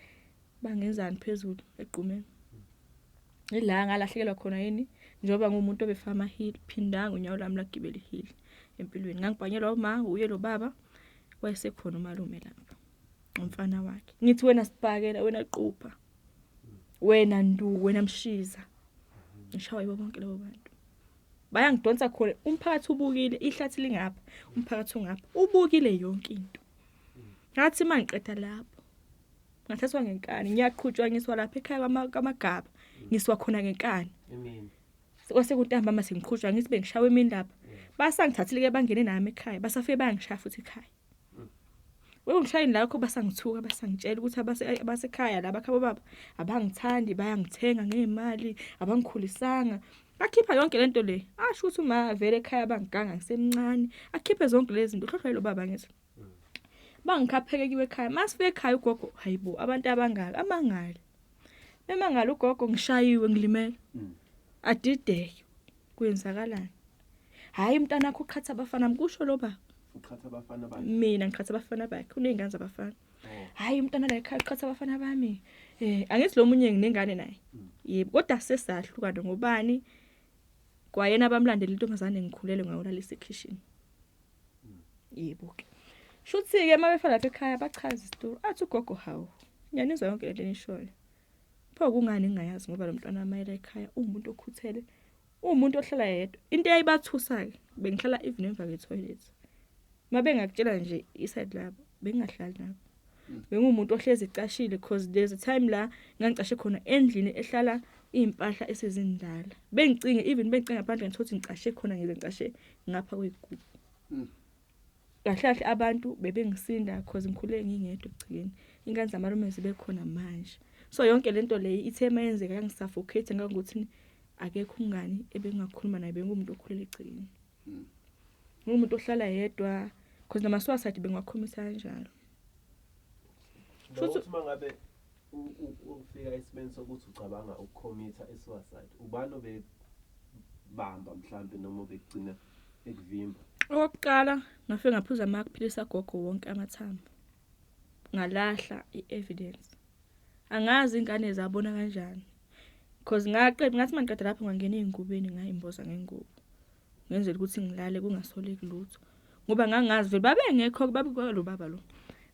bangenzani phezulu egqumeni. Ila ngalahlekelwa khona yini njengoba ngumuntu obefaka amahili phindanga unyawo lami lagibela ihili empilweni. Ngangibhanyelwa uma uye lo baba wayesekhona umalume lapha. Umfana wakhe. Ngithi wena sibhakela wena qupha. Wena ndu wena mshiza. Ngishawa yibo bonke labo bantu. Bayangidonsa khona umphakathi ubukile ihlathi lingapha umphakathi ungapha ubukile yonke into. Ngathi mangiqeda lapho Ngathathwa ngenkani, ngiyaqhutshwa ngiswa lapha ekhaya kwaMagaba, ngiswa khona ngenkani. Emini. Kwase kuntambama sengiqhutshwa, ngithi bengishawa emini lapha. Basangithathile ke bangene nami ekhaya, basafike bayangishaya futhi ekhaya. Wengishayini lakho basangithuka, basangitshela ukuthi abasekhaya laba khabo baba abangithandi, bayangithenga ngezimali, abangikhulisanga. Bakhipha yonke lento le. Asho ukuthi uma vele ekhaya bangiganga ngisemncane, akhiphe zonke lezi zinto. Hlohlwa lo baba ngithi. Bangikhapheke kiwe ekhaya. Masifike ekhaya ugogo, hayibo abantu abangaka amangali. Emangala ugogo ngishayiwe ngilimele. Adideke. Kwenzakalani? Hayi umntana wakho uqhatha abafana, mkusho lo baba. Uqhatha abafana bakhe. Mina ngiqhatha abafana bakhe, unezingane zabafana. Hayi umntana la ekhaya uqhatha abafana bami. Angithi lo munye nginengane naye. Yebo, kodwa sesahlukana ngobani? Kwayena abamlandela intombazane ngikhulele ngayolalisa ekhishini. Yebo ke. Shuthi ke mabefika lapha ekhaya bachaza isitori. Athi ugogo hawu, ngiyanizwa yonke lento enishoyo. Pho kungani ngingayazi ngoba lo mntwana amayela ekhaya uwumuntu okhuthele, uwumuntu ohlala yedwa. Into eyayibathusa ke, bengihlala even emva kwe-toilet. Mabengakutshela nje iside labo, bengingahlali nabo. Bengumuntu ohlezi ecashile because there's a time la ngangicashe khona endlini ehlala impahla esezindala. Bengicinge even bengicinga ngaphandle ngithothi ngicashe khona ngize ngicashe ngapha kweyigubhu. Kahle kahle abantu bebengisinda cause ngikhule ngingedwa ekugcineni. Ingane zamalume zibe khona manje. So yonke lento le ithe mayenzeka yangisuffocate ngangokuthi akekho umngani ebengakhuluma naye, bengumuntu okhulela egcekeni. Ngumuntu ohlala yedwa cause nama suicide bengiwakhomisa kanjalo. Futhi mangabe ufika esimeni sokuthi ucabanga ukukhomitha i-suicide, ubani obebamba mhlambe noma obekugcina ekuvimba? Okokuqala ngafike ngaphuza amaphilisi agogo wonke amathambo. Ngalahla i-evidence. Angazi ingane zabona kanjani. Cause ngaqeda ngathi mangiqeda lapho ngangena ezingubeni ngayimboza ngengubo. Ngenzela ukuthi ngilale kungasoleki lutho. Ngoba ngangazi vele babengekho babe lo baba lo.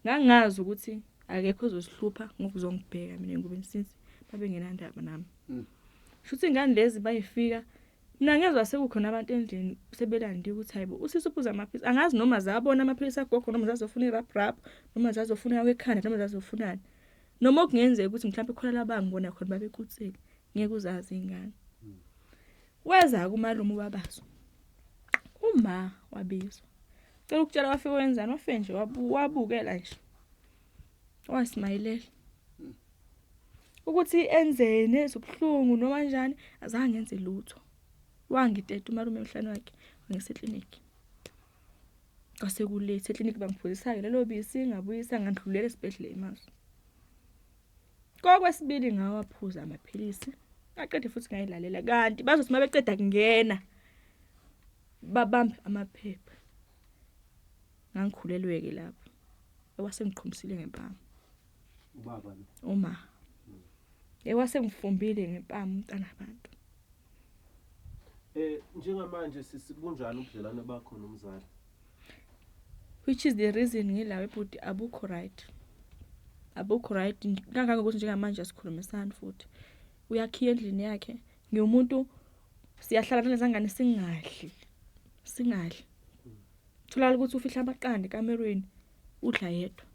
Ngangazi ukuthi akekho ozosihlupha ngokuzongibheka mina engubeni since babengenandaba nami. Shuthi ingane lezi bayifika mina ngezwa sekukhona abantu endlini sebelandiwe ukuthi hayibo usisi uphuza amaphilisi. Angazi noma zabona amaphilisi agogo noma zazofuna i-rub rub noma zazofuna ekhanda noma zazofunani. Noma okungenzeka ukuthi mhlawumbe khona labangibona khona babekutsile ngeke uzazi ingane. Weza kumalume wabazo. Uma wabizwa. Cela ukutshela wafika wenzani, wafike nje wabukela nje. Wasimayilela. Ukuthi enzeni ezobuhlungu noma kanjani azange enze lutho. Wangiteta umalume emhlane wakhe wangisa eklinikhi. Kwase kulethe eklinikhi bangiphuzisa ke lelo bisi ngabuyisa ngandlulela esibhedlela emazi. Kokwesibili ngawaphuza amaphilisi. Ngaqeda futhi ngayilalela kanti bazothi mabeqeda kungena babambe amaphepha. Ngangikhulelwe ke lapho. Ewasengiqhumisile ngempama. Ubaba lo. Uma. Ewasengifumbile ngempama umntana abantu. Njengamanje sisibunjani ubudlelwano bakho nomzali? Which is the reason ngilawe bhuti abukho right. Abukho right kangangokuthi njengamanje asikhulumisani futhi. Uyakhiya endlini yakhe. Ngiwumuntu siyahlala nalezangane singadli. Singadli. Tholakala ukuthi ufihla amaqanda ekamerweni udla yedwa.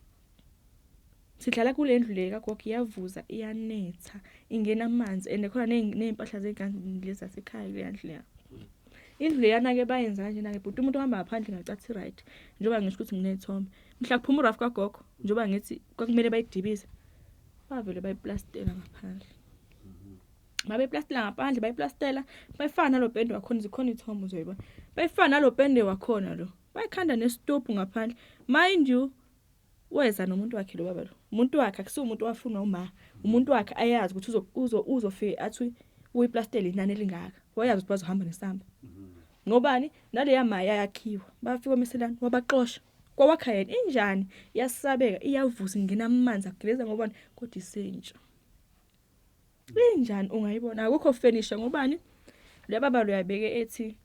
Sidlala kule ndlu le kagogo iyavuza iyanetha ingena amanzi and khona nezimpahla zengane lezi zasekhaya kule ndlu leya. Indlu leyana ke bayenza kanjena ke bhuti umuntu ohamba ngaphandle ngacathi right njengoba ngisho ukuthi nginethombe. Mhla kuphuma urafu kagogo njengoba ngithi kwakumele bayidibize bavele bayiplastela ngaphandle. Babeplastela ngaphandle bayiplastela bayifana nalo pende wakhona zikhona ithombe uzoyibona. Bayifana nalo pende wakhona lo. Bayikhanda nesitopu ngaphandle. Mind you weza nomuntu wakhe lo baba lo. Umuntu wakhe akusiwo umuntu owafunwa uma. Umuntu wakhe ayazi ukuthi uzofika athi uyiplastela inani elingaka. Wayazi ukuthi bazohamba nesamba. Ngobani naleya maya yakhiwa. Bafika omeselana wabaxosha. Kwawakha yena injani iyasabeka iyavuza ingena amanzi ageleza ngobani kodwa isentsha. Injani ungayibona akukho furniture ngobani le baba lo yabeke ethi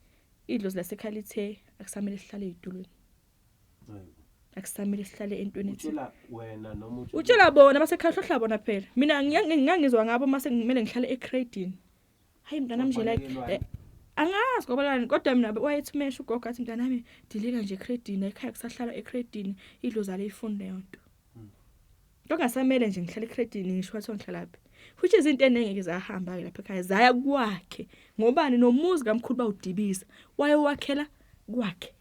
idlozi lasekhaya lithe akusamele sihlale ezitulweni. Akusamele sihlale entweni ethi. Utshela wena noma utshela bona basekhaya hlohla bona phela. Mina ngangizwa ngabo mase ngimele ngihlale ecradini. Hayi mntanami nje like angazi ngoba lani kodwa mina wayethi mesha ugogo athi mntanami dilika nje ecradini ekhaya kusahlala ecradini idlozi aliyifuni leyo nto. Kwakungasamele nje ngihlale ecredini ngisho kwathiwa ngihlalaphi. Which is into enengeke zahamba ke lapha ekhaya, zaya kwakhe. Ngobani? Nomuzi kamkhulu bawudibisa, wayewakhela kwakhe.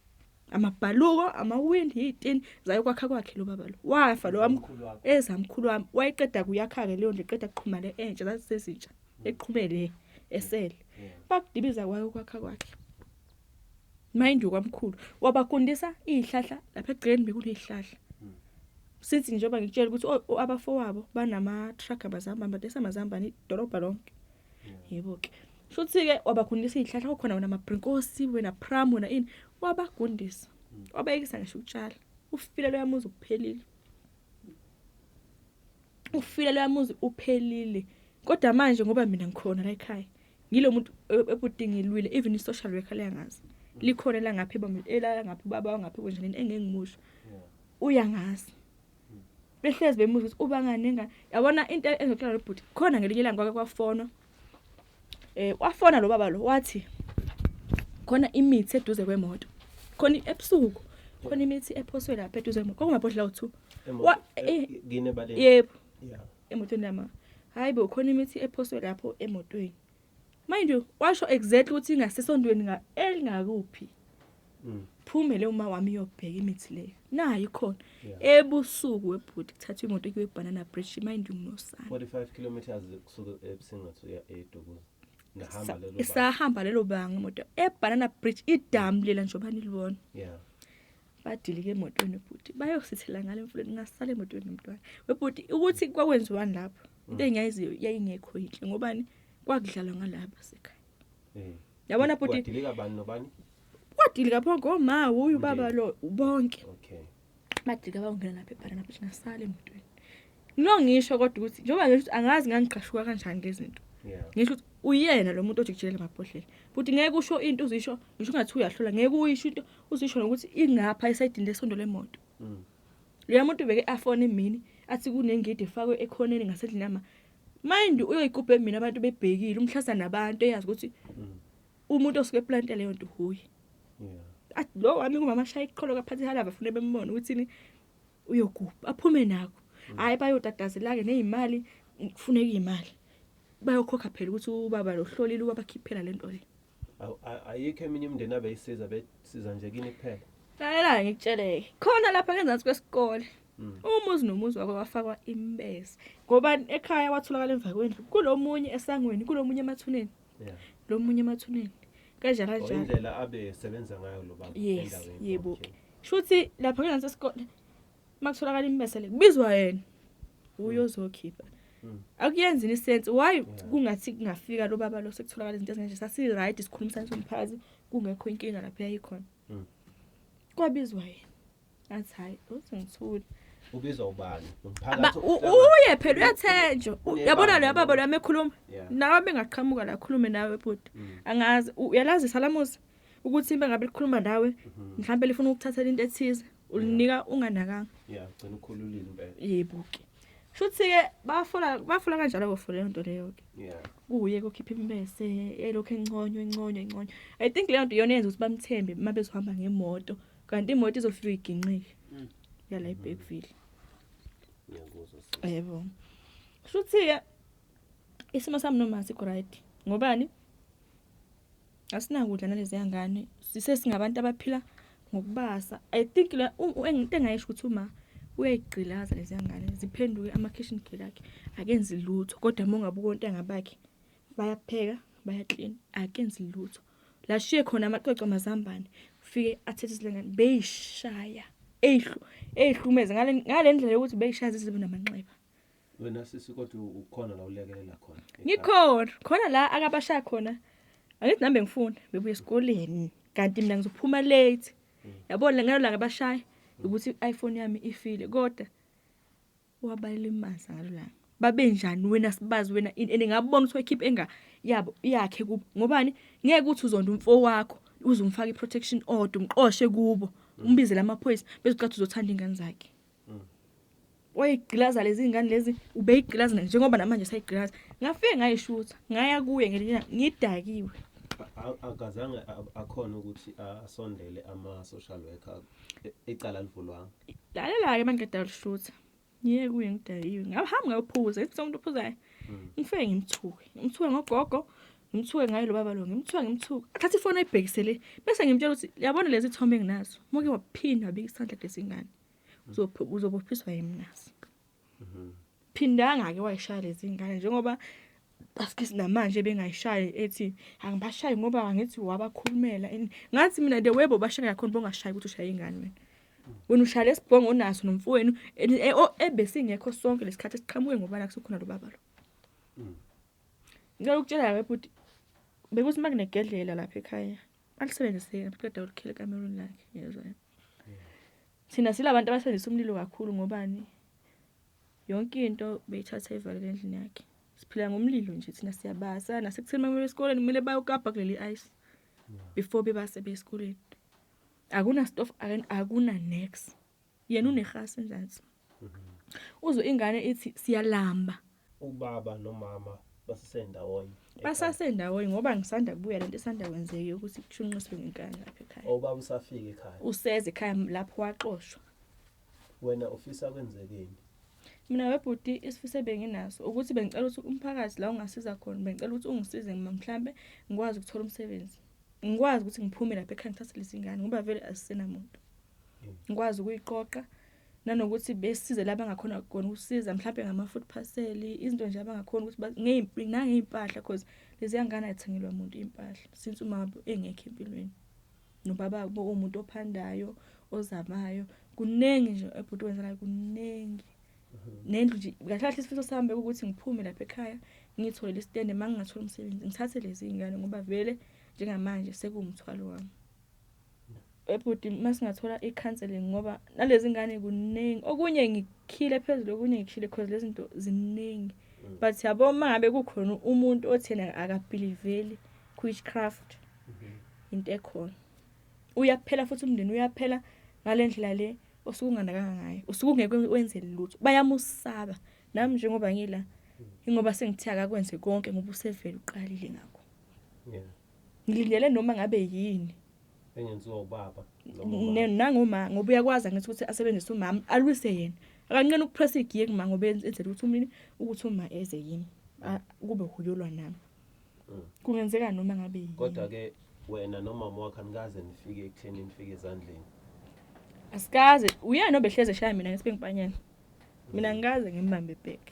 Amabhaluko, amawindi, izitini zayokwakha kwakhe lo baba lo. Wafa lo wami, Ezamkhulu wakho. ezamkhulu wami. Wayeqeda kuyakha ke leyo ndlu, eqeda kuqhuma le entsha, zazisezintsha. Eqhume le esele. Bakudibiza kwayo kwakha kwakhe. Mind you, kwamkhulu wabagundisa izihlahla lapha egcekeni, bekunezihlahla. Since njengoba ngikutshela ukuthi abafowabo banama truck, amazambane, badayisa amazambane idolobha lonke. Yebo ke. Shuthi ke wabagundisa izihlahla, kukhona wena amabrinkosi, wena pram, wena ini, wabagundisa. Wabayekisa ngisho ukutshala. Ufile loya muzi uphelile. Ufile loya muzi uphelile. Kodwa manje ngoba mina ngikhona la ekhaya, ngilo muntu ebhuti ngilwile, even i-social worker leyangazi. Likhona la ngapha ibamba ela ngapha ubaba wangapha kwenjeneni engeke ngimusho. Uyangazi. Behlezi bemuza ukuthi uba ngani nengane. Yabona into engizoxoxa lo bhuti. Khona ngelinye ilanga kwake kwafonwa. Wafona lo baba lo wathi khona imithi eduze kwemoto. Khona ebusuku. Khona imithi ephoswe lapha eduze kwemoto. Kwakumabhodlela awu2. Kini ebaleni? Yebo. Emotweni yama. Hayi bo, khona imithi ephoswe lapho emotweni. Mind you, washo exactly ukuthi ingasesondweni nga elingakuphi. Phume le uma wami iyobheka imithi leyo. Nayi ikhona. Ebusuku webhuti kuthathwa imoto kuyiwe Banana Bridge, mind you nginosana. 45 kilometers kusuka eBusinga uya eDukuza. Nahamba lelo banga. Isahamba lelo banga imoto eBanana Bridge, idamu lela njengoba nilibona. Badilike emotweni bhuti, bayosithela ngale mfuleni, ngasala emotweni nomntwana. Webhuti ukuthi kwakwenziwani lapho? Into engiyaziyo yayingekho yinhle ngobani kwakudlalwa ngalapha sekhaya. Yabona bhuti, Kwadilika bani nobani? Kwadilika bonke oma, uyu baba lo bonke. Badilika bawungena lapha eBanana Bridge, ngasala emotweni. Ngilo ngisho kodwa ukuthi njengoba ngisho ukuthi angazi ngangiqashuka kanjani lezi zinto. Ngisho ukuthi uyena lo muntu ojikijelela amabhodlela. Futhi ngeke usho into uzisho, ngisho ungathi uyahlola, ngeke uyisho into uzisho nokuthi ingapha esayidini lesondo lemoto. Loya muntu beke afone emini athi kunengidi efakwe ekhoneni ngasedlini yama. Mind uyoyigubha emini abantu bebhekile, umhlasa nabantu eyazi ukuthi umuntu osuke eplante leyo nto huye. Athi lo wami kumama shaya iqholo kaphathi halava afune bembone ukuthi ni uyogubha aphume nakho. Hayi bayotatazela ke nezimali, kufuneka imali. Bayokhokha phela ukuthi ubaba lo hlolile ubabakhiphela lento le. Ayikho eminye imindeni abeyisiza, besiza nje kini kuphela. Lalela ngikutsheleke. Khona lapha ngezansi kwesikole. Umuzi nomuzi wako wafakwa imbese. Ngoba ekhaya watholakala emva kwendlu, kulomunye esangweni, kulomunye emathuneni. Lomunye emathuneni. Kanjalo kanjalo. Indlela abesebenza ngayo lo baba Yes, endaweni. yebo. Shuthi lapha ngezansi esikole makutholakala imbese le kubizwa yena. Uyozokhipha. Akuyenzi ni sense why kungathi kungafika lo baba lo sekutholakala izinto ezinje, sasi right sikhulumisana somphakathi kungekho inkinga lapha eyayikhona. Kwabizwa yena. Athi hayi uthi ngithule. Ubizwa ubani? Umphakathi Uye phela uyathenjwa. Unebandla Uyabona lo baba lo. lo amekhuluma. Nawe bengaqhamuka la khulume nawe bhuti. Angazi uyalazi salamuzi ukuthi imbe ngabe likhuluma nawe mhlambe lifuna ukuthathela into ethize ulinika unganakanga. Yeah, ugcina ukhululile impela. Yebo ke. Shuthi ke bafola kanjalo bofola leyo nto leyo ke. Kuye kokhipha imbese elokho enconywa enconywa enconywa. I think leyo nto iyona yenza ukuthi bamthembe uma bezohamba ngemoto, kanti imoto izofika iginqike. Yala eBergville. Ngiyakuzwa sisi. Yebo. Shuthi ke isimo sami noma asikho right. Ngobani? Asinakudla nalezi yangane. Sise singabantu abaphila ngokubasa. I think la into engayisho ukuthi uma uyayigqilaza lezi yangane ziphenduke ama kitchen girl akhe. Akenzi lutho kodwa uma ungabuka ontanga bakhe bayapheka, bayaclean, akenzi lutho. La shiye khona amaqoqo amazambane, ufike athethe izilengane beyishaya. Eyihlumeza ngale ndlela yokuthi beyishaya zizibe namanxeba. Wena sisi kodwa ukhona la ulekelela khona? Ngikhona, khona la akabashaya khona. Angithi nami bengifuna bebuye esikoleni kanti mina ngizophuma late. Yabona ngalo langa bashaya ukuthi iPhone yami ifile kodwa wabalimaza ngalo langa. Babenjani wena sibazi wena ini ene ngabona ukuthi wayikhipha enga yabo yakhe kubo. Ngobani ngeke uthi uzonda umfo wakho uzomfaka iprotection order umqoshe kubo umbizele amaphoyisa bese ucathi uzothanda ingane zakhe. Wayigqilaza lezi ingane lezi ubeyigqilaza njengoba namanje sayigqilaza. Ngafike ngayishutha ngaya kuye ngelinye ilanga ngidakiwe. Akazange akhona ukuthi asondele ama social worker, icala livulwanga. Lalela ke mangiqeda ukushutha. Ngiye kuye ngidakiwe. Ngahamba ngayophuza, ngithi umuntu ophuzayo. Ngifike ngimthuke. Ngimthuke ngogogo, ngimthuke ngaye lo baba lo, ngimthuke ngimthuke. Athathe ifoni ayibhekise le. Bese ngimtshela ukuthi yabona lezi thombe enginazo. Muke waphinda wabika isandla kulezi ngane. Uzobophiswa yimnazi. Phindanga ke wayishaya lezi ngane njengoba asikisi namanje bengayishayi ethi angibashayi ngoba angithi wabakhulumela. Ngathi mina the way bobashaya khona bongashayi ukuthi ushaya ingane wena. Wena ushaya lesibhongo onaso nomfowenu ebesingekho sonke lesikhathi esiqhamuke ngoba la kusukhona lo baba lo. Ngicela ukutshela ke bhuti, bekuthi makunegedlela lapha ekhaya alisebenzise qeda ukukhela ekamerweni lakhe, yezwa. Thina silabantu abasebenzisa umlilo kakhulu ngobani? Yonke into beyithatha ivalele endlini yakhe. Siphila ngomlilo nje thina, siyabasa nasekutheni uma esikoleni kumele bayokapa kuleli ice before bebase besikoleni. Akuna stove, akuna next. Yena unehasi enzansi. Uzwe ingane ithi siyalamba. Ubaba nomama basesendawonye. Basasendawonye ngoba ngisanda kubuya lento esanda kwenzeka ukuthi kushunqiswe ngenkani lapha ekhaya. Ubaba usafika ekhaya. Useze ekhaya lapho waxoshwa. Wena ufisa kwenzekeni? Mina webhuti isifiso ebenginaso ukuthi bengicela ukuthi umphakathi la ungasiza khona, bengicela ukuthi ungisize mhlambe ngikwazi ukuthola umsebenzi. Ngikwazi ukuthi ngiphume lapha ekhaya ngithathe lezi ngane ngoba vele asisenamuntu. Ngikwazi ukuyiqoqa nanokuthi besize laba abangakhona khona ukusiza mhlambe ngama-food parcel, izinto nje abangakhona ukuthi nangey'mpahla cause lezi ngane ayithengelwa muntu iy'mpahla since umama engekho empilweni. Nobaba umuntu ophandayo, ozamayo, kuningi nje ebhuti wenzela kuningi. Nendlu nje kahle kahle isifiso sami bekuwukuthi ngiphume lapha ekhaya ngiyitholele isitende uma ngingathola umsebenzi ngithathe lezi ngane ngoba vele njengamanje sekuwumthwalo wami. Ebhuti masingathola i-counselling ngoba nalezi ngane kuningi okunye ngikhile phezulu okunye ngikhile cause lezi zinto ziningi. But yabo uma ngabe kukhona umuntu othi yena akabhiliveli witchcraft into ekhona. Uyaphela futhi umndeni uyaphela ngale ndlela le osuke unganakanga ngayo. Usuke ungeke wenze lutho. Bayamusaba. Nami njengoba ngila ingoba sengithe akakwenze konke ngoba usevele uqalile ngakho. Ngilindele noma ngabe yini engenziwa ubaba noma nangoma ngoba uyakwazi angithi ukuthi asebenzise umama alwise yena. Akanqena ukupress igiye kuma ngoba enzela ukuthi umlini ukuthi uma eze yimi kube huyolwa nami. Kungenzeka noma ngabe yini. Kodwa ke wena nomama wakho anikaze nifike ekutheni nifike ezandleni. Asikaze uyena obehleze eshaya mina ngithi bengipanyana. Mina ngikaze ngimbambe back.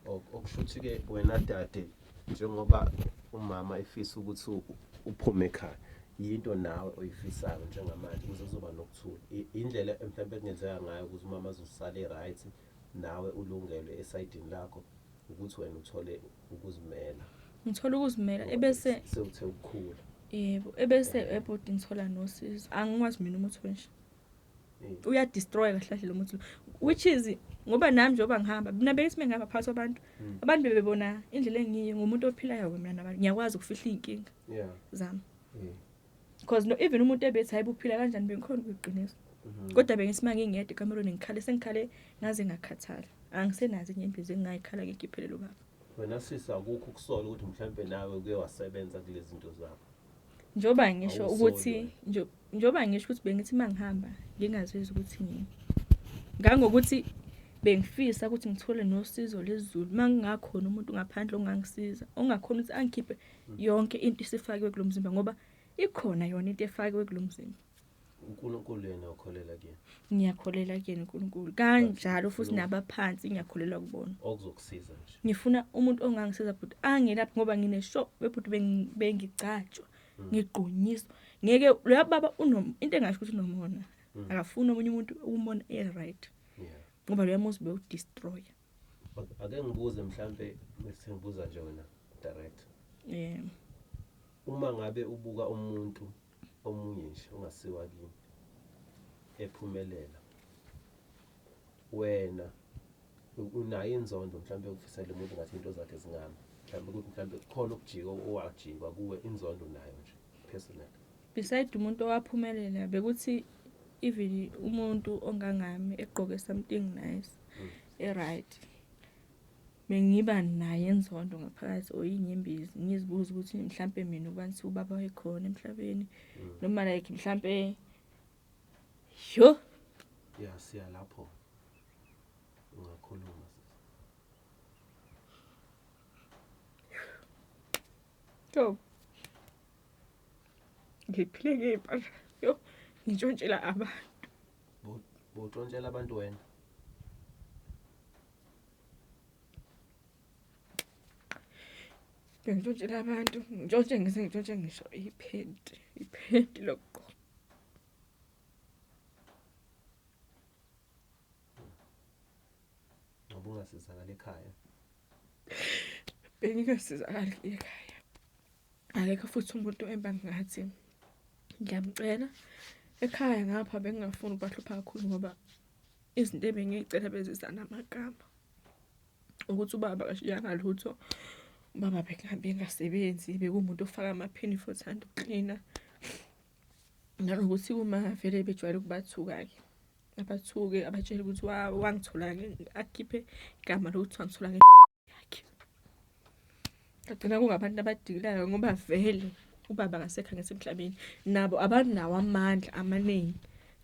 Okusho ukuthi ke wena dade njengoba umama efisa ukuthi uphume ekhaya yinto nawe oyifisayo njengamanje ukuze kuzoba nokuthula. Indlela mhlawumbe ekungenzeka ngayo ukuze umama azosala right nawe ulungelwe esayidini lakho ukuthi wena uthole ukuzimela. Ngithola ukuzimela ebese sewuthe ukukhula. Yebo, ebese ebhodi ngithola nosizo. Angikwazi mina umuthi nje. Uya destroy kahle kahle lo muthi, which is ngoba nami njengoba ngihamba mina bengithi mengihamba phakathi kwabantu abantu bebebona indlela engiyiyo ngumuntu ophilayo mina nabantu ngiyakwazi ukufihla iy'nkinga zami. Because no even umuntu ebethi hayi uphila kanjani bengikhona ukuyiqinisa. Kodwa bengithi mangingedwa ekamerweni ngikhale sengikhale ngaze ngakhathala. Angisenazo inyembezi engingayikhala ngikhiphele lo baba. Wena sisi akukho ukusola ukuthi mhlambe nawe kuye wasebenza kulezi zinto zakho. Njengoba ngisho ukuthi njengoba ngisho ukuthi bengithi mangihamba ngingazizwa ukuthi ngini. Ngangokuthi bengifisa ukuthi ngithole nosizo lezulu mangingakhona umuntu ngaphandle ongangisiza ongakhona ukuthi angikhiphe yonke into isifakiwe kulomzimba ngoba ikhona yona into efakiwe kulomzimba. uNkulunkulu yena ukholela kuyena. Ngiyakholela kuyena uNkulunkulu. Kanjalo futhi nabaphansi ngiyakholelwa kubona. Okuzokusiza nje. Ngifuna umuntu ongangisiza bhuti angelaphi ngoba ngine show bebhuti bengigcatshwa ngigqunyiswa. Ngeke lo baba into engasho ukuthi unomona. Akafuni omunye umuntu ukumona e right. Ngoba lo yamuzi bewudestroy. Ake ngibuze mhlambe sengibuza nje wena direct. Yeah. Uma ngabe ubuka umuntu omunye nje ongasiwa kini ephumelela wena unayo inzondo mhlambe ukufisela umuntu ngathi into zakhe zingama mhlambe ukuthi mhlambe khona ukujika owajikwa kuwe inzondo nayo nje personal. Beside umuntu owaphumelela bekuthi even umuntu ongangami egqoke something nice e right bengiba naye inzondo ngaphakathi oyinyembezi ngizibuza ukuthi mhlambe mina ubantu ubaba wayekhona emhlabeni noma like mhlambe yo ya siya lapho ungakhuluma. Khuluma sisi. Yo. Ngiphile ngey'mpahla. Yo, ngintshontshela abantu. Bowutshontshela abantu wena? Ngintshontshela abantu, ngintshontshe ngize ngintshontshe ngisho iphenti, iphenti lokugqoka. Ngoba ungasizakali ekhaya. Bengingasizakali ekhaya. Akekho futhi umuntu ebangathi ngiyamcela. Ekhaya ngapha bengingafuni ukubahlupha kakhulu ngoba izinto ebengiy'cela beziza namagama. Ukuthi ubaba akashiyanga lutho, ubaba bengasebenzi, bekuwumuntu ofaka amaphini futhi othanda ukuklina. Nanokuthi uma vele bejwayele ukubathuka-ke, abathuke abatshele ukuthi wangithola akhiphe igama lokuthi wangithola yakhe. Kagcina kungabantu abadikilayo ngoba vele ubaba akasekho angithi emhlabeni, nabo abanawo amandla amaningi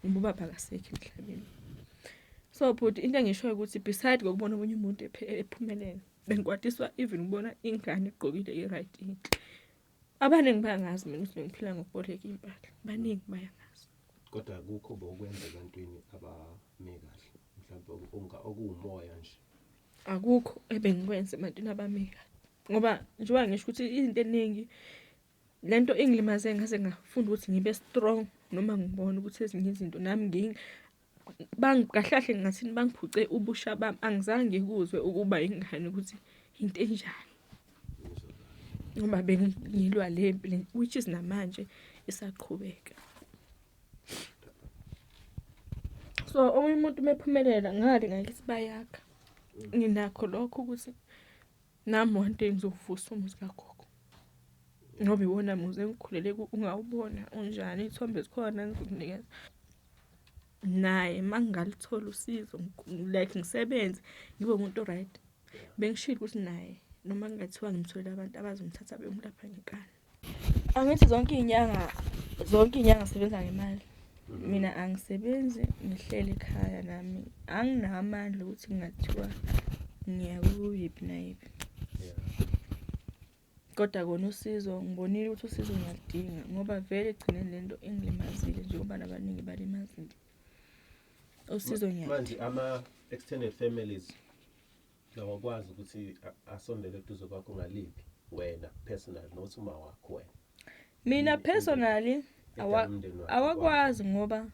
ngoba ubaba akasekho emhlabeni. So bhuti, into engishoyo ukuthi beside kokubona omunye umuntu ephumelela, bengikwatiswa even ukubona ingane egqokile i-right inhle. Abaningi bayangazi mina ukuthi bengiphila ngokuboleka iy'mpahla, baningi bayangazi. Kodwa akukho bokwenza ebantwini abame kahle, mhlawumbe okuwumoya nje. Akukho ebengikwenza ebantwini abame kahle. Ngoba njengoba ngisho ukuthi izinto eningi lento ingilimaze ngaze ngafunda ukuthi ngibe strong noma ngibona ukuthi ezinye izinto nami kahle kahle ngingathini bangiphuce ubusha bami, angizange ngikuzwe ukuba ingane ukuthi into enjani. Ngoba bengilwa le mpi which is namanje isaqhubeka. So omunye umuntu uma ephumelela ngale ngakithi bayakha. Nginakho lokho ukuthi nami one day ngizovusa umuzi kagogo. Ngoba iwona muzi engikhulele ungawubona unjani, iy'thombe zikhona ngizokunikeza. Naye uma ngingaluthola usizo like ngisebenze ngibe umuntu o-right. Bengishilo ukuthi naye noma kungathiwa ngimtholele abantu abazomthatha beyomlapha ngenkani. Angithi zonke iy'nyanga zisebenza ngemali. Mina angisebenzi, ngihleli ekhaya nami anginawo amandla ukuthi kungathiwa ngiya kuyiphi nayiphi. Kodwa kona usizo ngibonile ukuthi usizo ngiyaludinga ngoba vele ekugcineni lento ingilimazile njengoba nabaningi balimazile. Usizo ngiyaludinga. Manje ama-extended families awakwazi ukuthi asondele eduze kwakho ngaliphi wena personally, not uma wakho wena. Mina personally awakwazi ngoba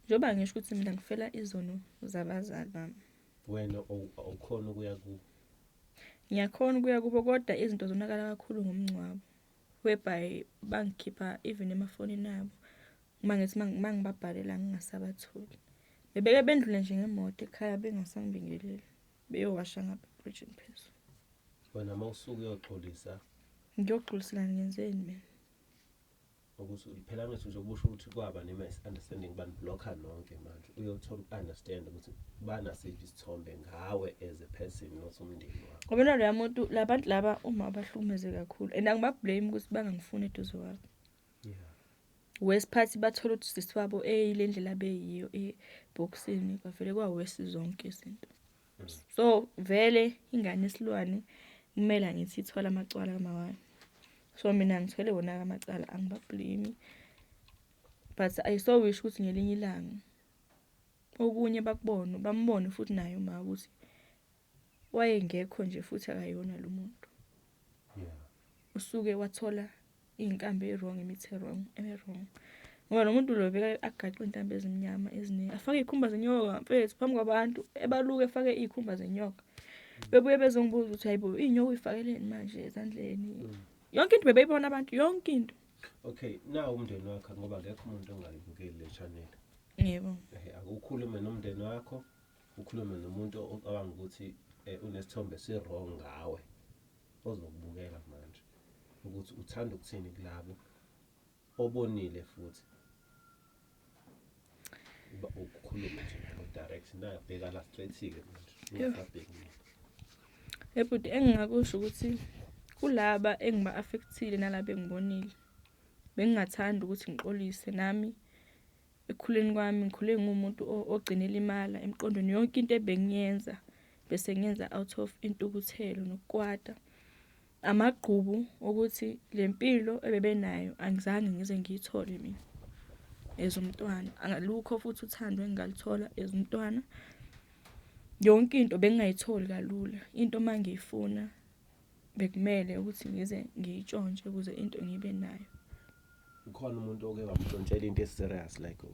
njengoba ngisho ukuthi mina ngifela izono zabazali bami. Wena awukhona ukuya kubo? Ngiyakhona ukuya kubo kodwa izinto zonakala kakhulu ngomngcwabo. Whereby bangikhipha even emafonini abo. Uma ngithi mangibabhalela ngingasabatholi. Bebeke bendlule nje ngemoto ekhaya bengasangibingeleli. Beyowasha ngapha ebridgini phezulu. Wena mawusuke uyoxolisa. Ngiyoxolisela ngenzeni mina? Ukuthi phela ngithi nje kusho ukuthi kwaba ne-misunderstanding bani-blocka nonke manje. Uyothola uku-understand ukuthi banasiphi isithombe ngawe as a person not umndeni wakho. Ngoba loya muntu labantu laba uma abahlukumeze kakhulu and angiba-blame ukuthi bangangifuni eduze kwabo. Yeah. Wesiphathi bathola ukuthi sisi wabo eyile ndlela abeyiyo ebhokisini kwavele kwawesi zonke izinto. So vele ingane esilwane kumele ngithi ithwala amacala kamawayo. So mina ngithwele wona amacala angiba-blame. But I so wish ukuthi ngelinye ilanga okunye bakubone bambone futhi naye uma ukuthi wayengekho nje futhi akayona lo muntu. Yeah. Usuke wathola iy'nkambi e-wrong, imithi e-wrong, eme-wrong. Ngoba lo muntu lo beka agaxe iy'ntambo ezimnyama eziningi, afake iy'khumba zenyoka mfethu phambi kwabantu, ebaluke efake iy'khumba zenyoka. Bebuye bezongibuza ukuthi hayibo iy'nyoka uy'fakeleni manje ezandleni. Yonke into bebeyibona abantu, yonke into. Okay, nawu umndeni wakho ngoba akekho umuntu ongayibukeli le channel. Yebo. Akukhulume nomndeni wakho, ukhulume nomuntu ocabanga ukuthi unesithombe esi-wrong ngawe ozokubukela manje. Ukuthi uthanda ukuthini kulabo obonile futhi. Uba ukukhuluma nje nabo direct nayo bheka la straight-ke manje. Ungasabheki mina. Ebhuti engingakusho ukuthi kulaba engiba-affect-ile nalaba engibonile bengingathanda ukuthi ngixolise nami. Ekukhuleni kwami ngikhule ngumuntu ogcine elimala emqondweni. Yonke into ebengiyenza bese ngiyenza out of intukuthelo nokukwata. Amagqubu ukuthi le mpilo ebebenayo angizange ngize ngiyithole mina as umntwana. Alukho futhi uthando engingaluthola as umntwana. Yonke into bengingayitholi kalula. Into uma ngiyifuna bekumele ukuthi ngize ngiyitshontshe ukuze into ngibe nayo. Ukhona umuntu oke wamntshontshela into eserious like?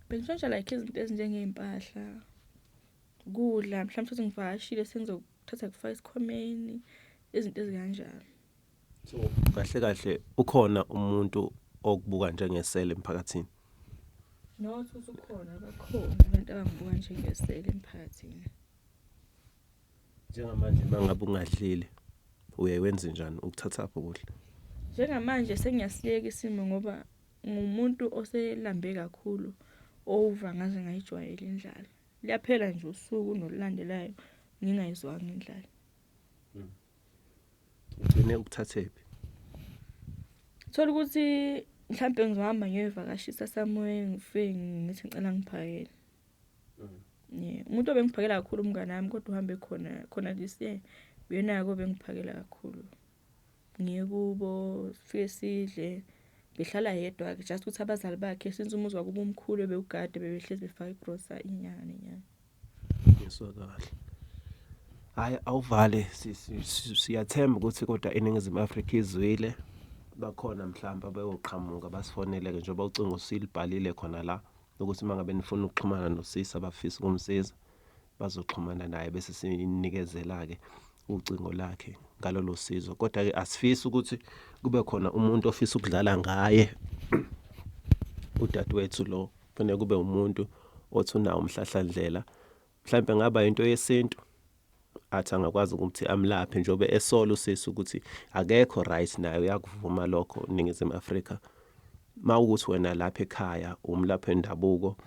Bengitshontsha like izinto ezinjengey'mpahla, ukudla, mhlawumbe uthi ngivakashile sengizokuthatha kufaka esikhwameni, izinto ezikanjalo. So kahle kahle ukhona umuntu okubuka njengesele emphakathini? Not ukuthi ukhona, bakhona abantu abangibuka njengesele emphakathini. Njengamanje mangabe ungadlile uye wenze njani, ukuthathaphi ukudla? Njengamanje sengiyasiyeka isimo ngoba ngumuntu oselambe kakhulu, over ngaze ngayijwayela indlala. Liyaphela nje usuku nolulandelayo ngingayizwanga indlala. Ugcine ukuthathephi? Thola ukuthi mhlampe ngizohamba ngiyoyivakashisa somewhere, ngifike ngithi ngicela ngiphakele. Yeah, umuntu obengiphakela kakhulu umngane wami, kodwa uhambe khona khona this year. Uyena-ke obengiphakela kakhulu. Ngiye kubo sifike sidle, behlala yedwa-ke, just ukuthi abazali bakhe since umuzi wakubo umkhulu ebewugade bebehlezi befaka igrosa inyanga nenyanga. Ngizwa kahle. Hhayi, awuvale, siyathemba ukuthi kodwa iNingizimu Afrika izwile, bakhona mhlawumbe abeyoqhamuka basifonele-ke njengoba ucingo silibhalile khona la ukuthi uma ngabe nifuna ukuxhumana nosisi abafisa ukumsiza bazoxhumana naye bese sinikezela-ke ucingo lakhe ngalolo sizo. Kodwa-ke asifisi ukuthi kube khona umuntu ofisa ukudlala ngaye udadewethu lo, kufanele kube umuntu othi unawo umhlahlandlela, mhlawumbe ngaba into yesintu athi angakwazi ukuthi amlaphe njengoba esola usisi ukuthi akekho right naye uyakuvuma lokho. INingizimu Afrika, mawukuthi wena lapha ekhaya umlaphi wendabuko,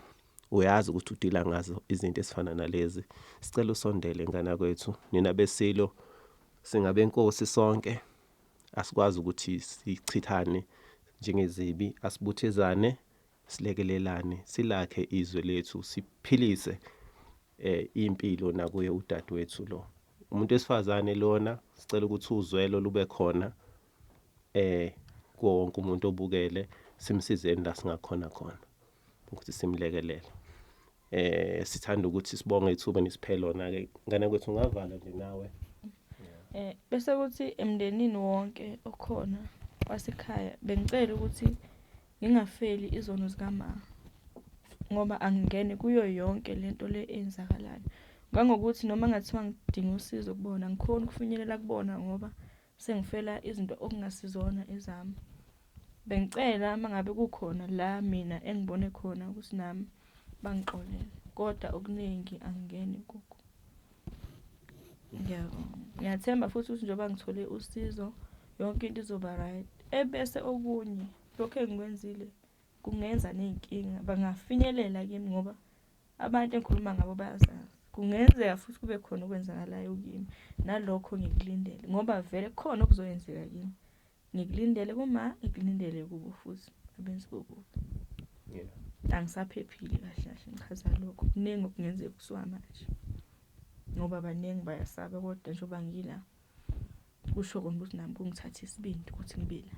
uyazi ukuthi udila ngazo izinto ezifana nalezi, sicela usondele ngana kwethu. Nina besilo singabenkosi sonke, asikwazi ukuthi sichithane njengezibi, asibuthezane, silekelelane, silakhe izwe lethu, siphilise impilo nakuye udadewethu lo. Umuntu wesifazane lona, sicela ukuthi uzwelo lube khona kuwo wonke umuntu obukele, simsizeni la singakhona khona ukuthi simlekelele. Sithanda ukuthi sibonge ithuba nisiphe lona ke ngane kwethu, ungavala nje nawe. Bese kuthi emndenini wonke okhona wasekhaya, bengicela ukuthi ngingafeli izono zikama ngoba angingene kuyo yonke lento le eyenzakalayo. Ngangokuthi noma ngathiwa ngidinga usizo kubona, ngikhona ukufinyelela kubona ngoba sengifela izinto okungasizona ezami. Bengicela mangabe kukhona la mina engibone khona ukuthi nami bangixolele, kodwa okuningi angingeni kukho. Ngiyabonga. Ngiyathemba futhi ukuthi njengoba ngithole usizo yonke into izoba right. Ebese okunye lokho engikwenzile kungenza ney'nkinga, bangafinyelela kimi ngoba abantu engikhuluma ngabo bayazazi. Kungenzeka futhi kube khona okwenzakalayo kimi, nalokho ngikulindele ngoba vele kukhona okuzoyenzeka kimi. Ngikulindele kuma, ngikulindele kubo futhi abenzi bokubi. Angisaphephile kahle kahle, ngichaza lokho. Kuningi okungenzeka kusuka manje ngoba baningi bayasaba, kodwa njengoba ngila kusho kona ukuthi nami kungithatha isibindi ukuthi ngibe la.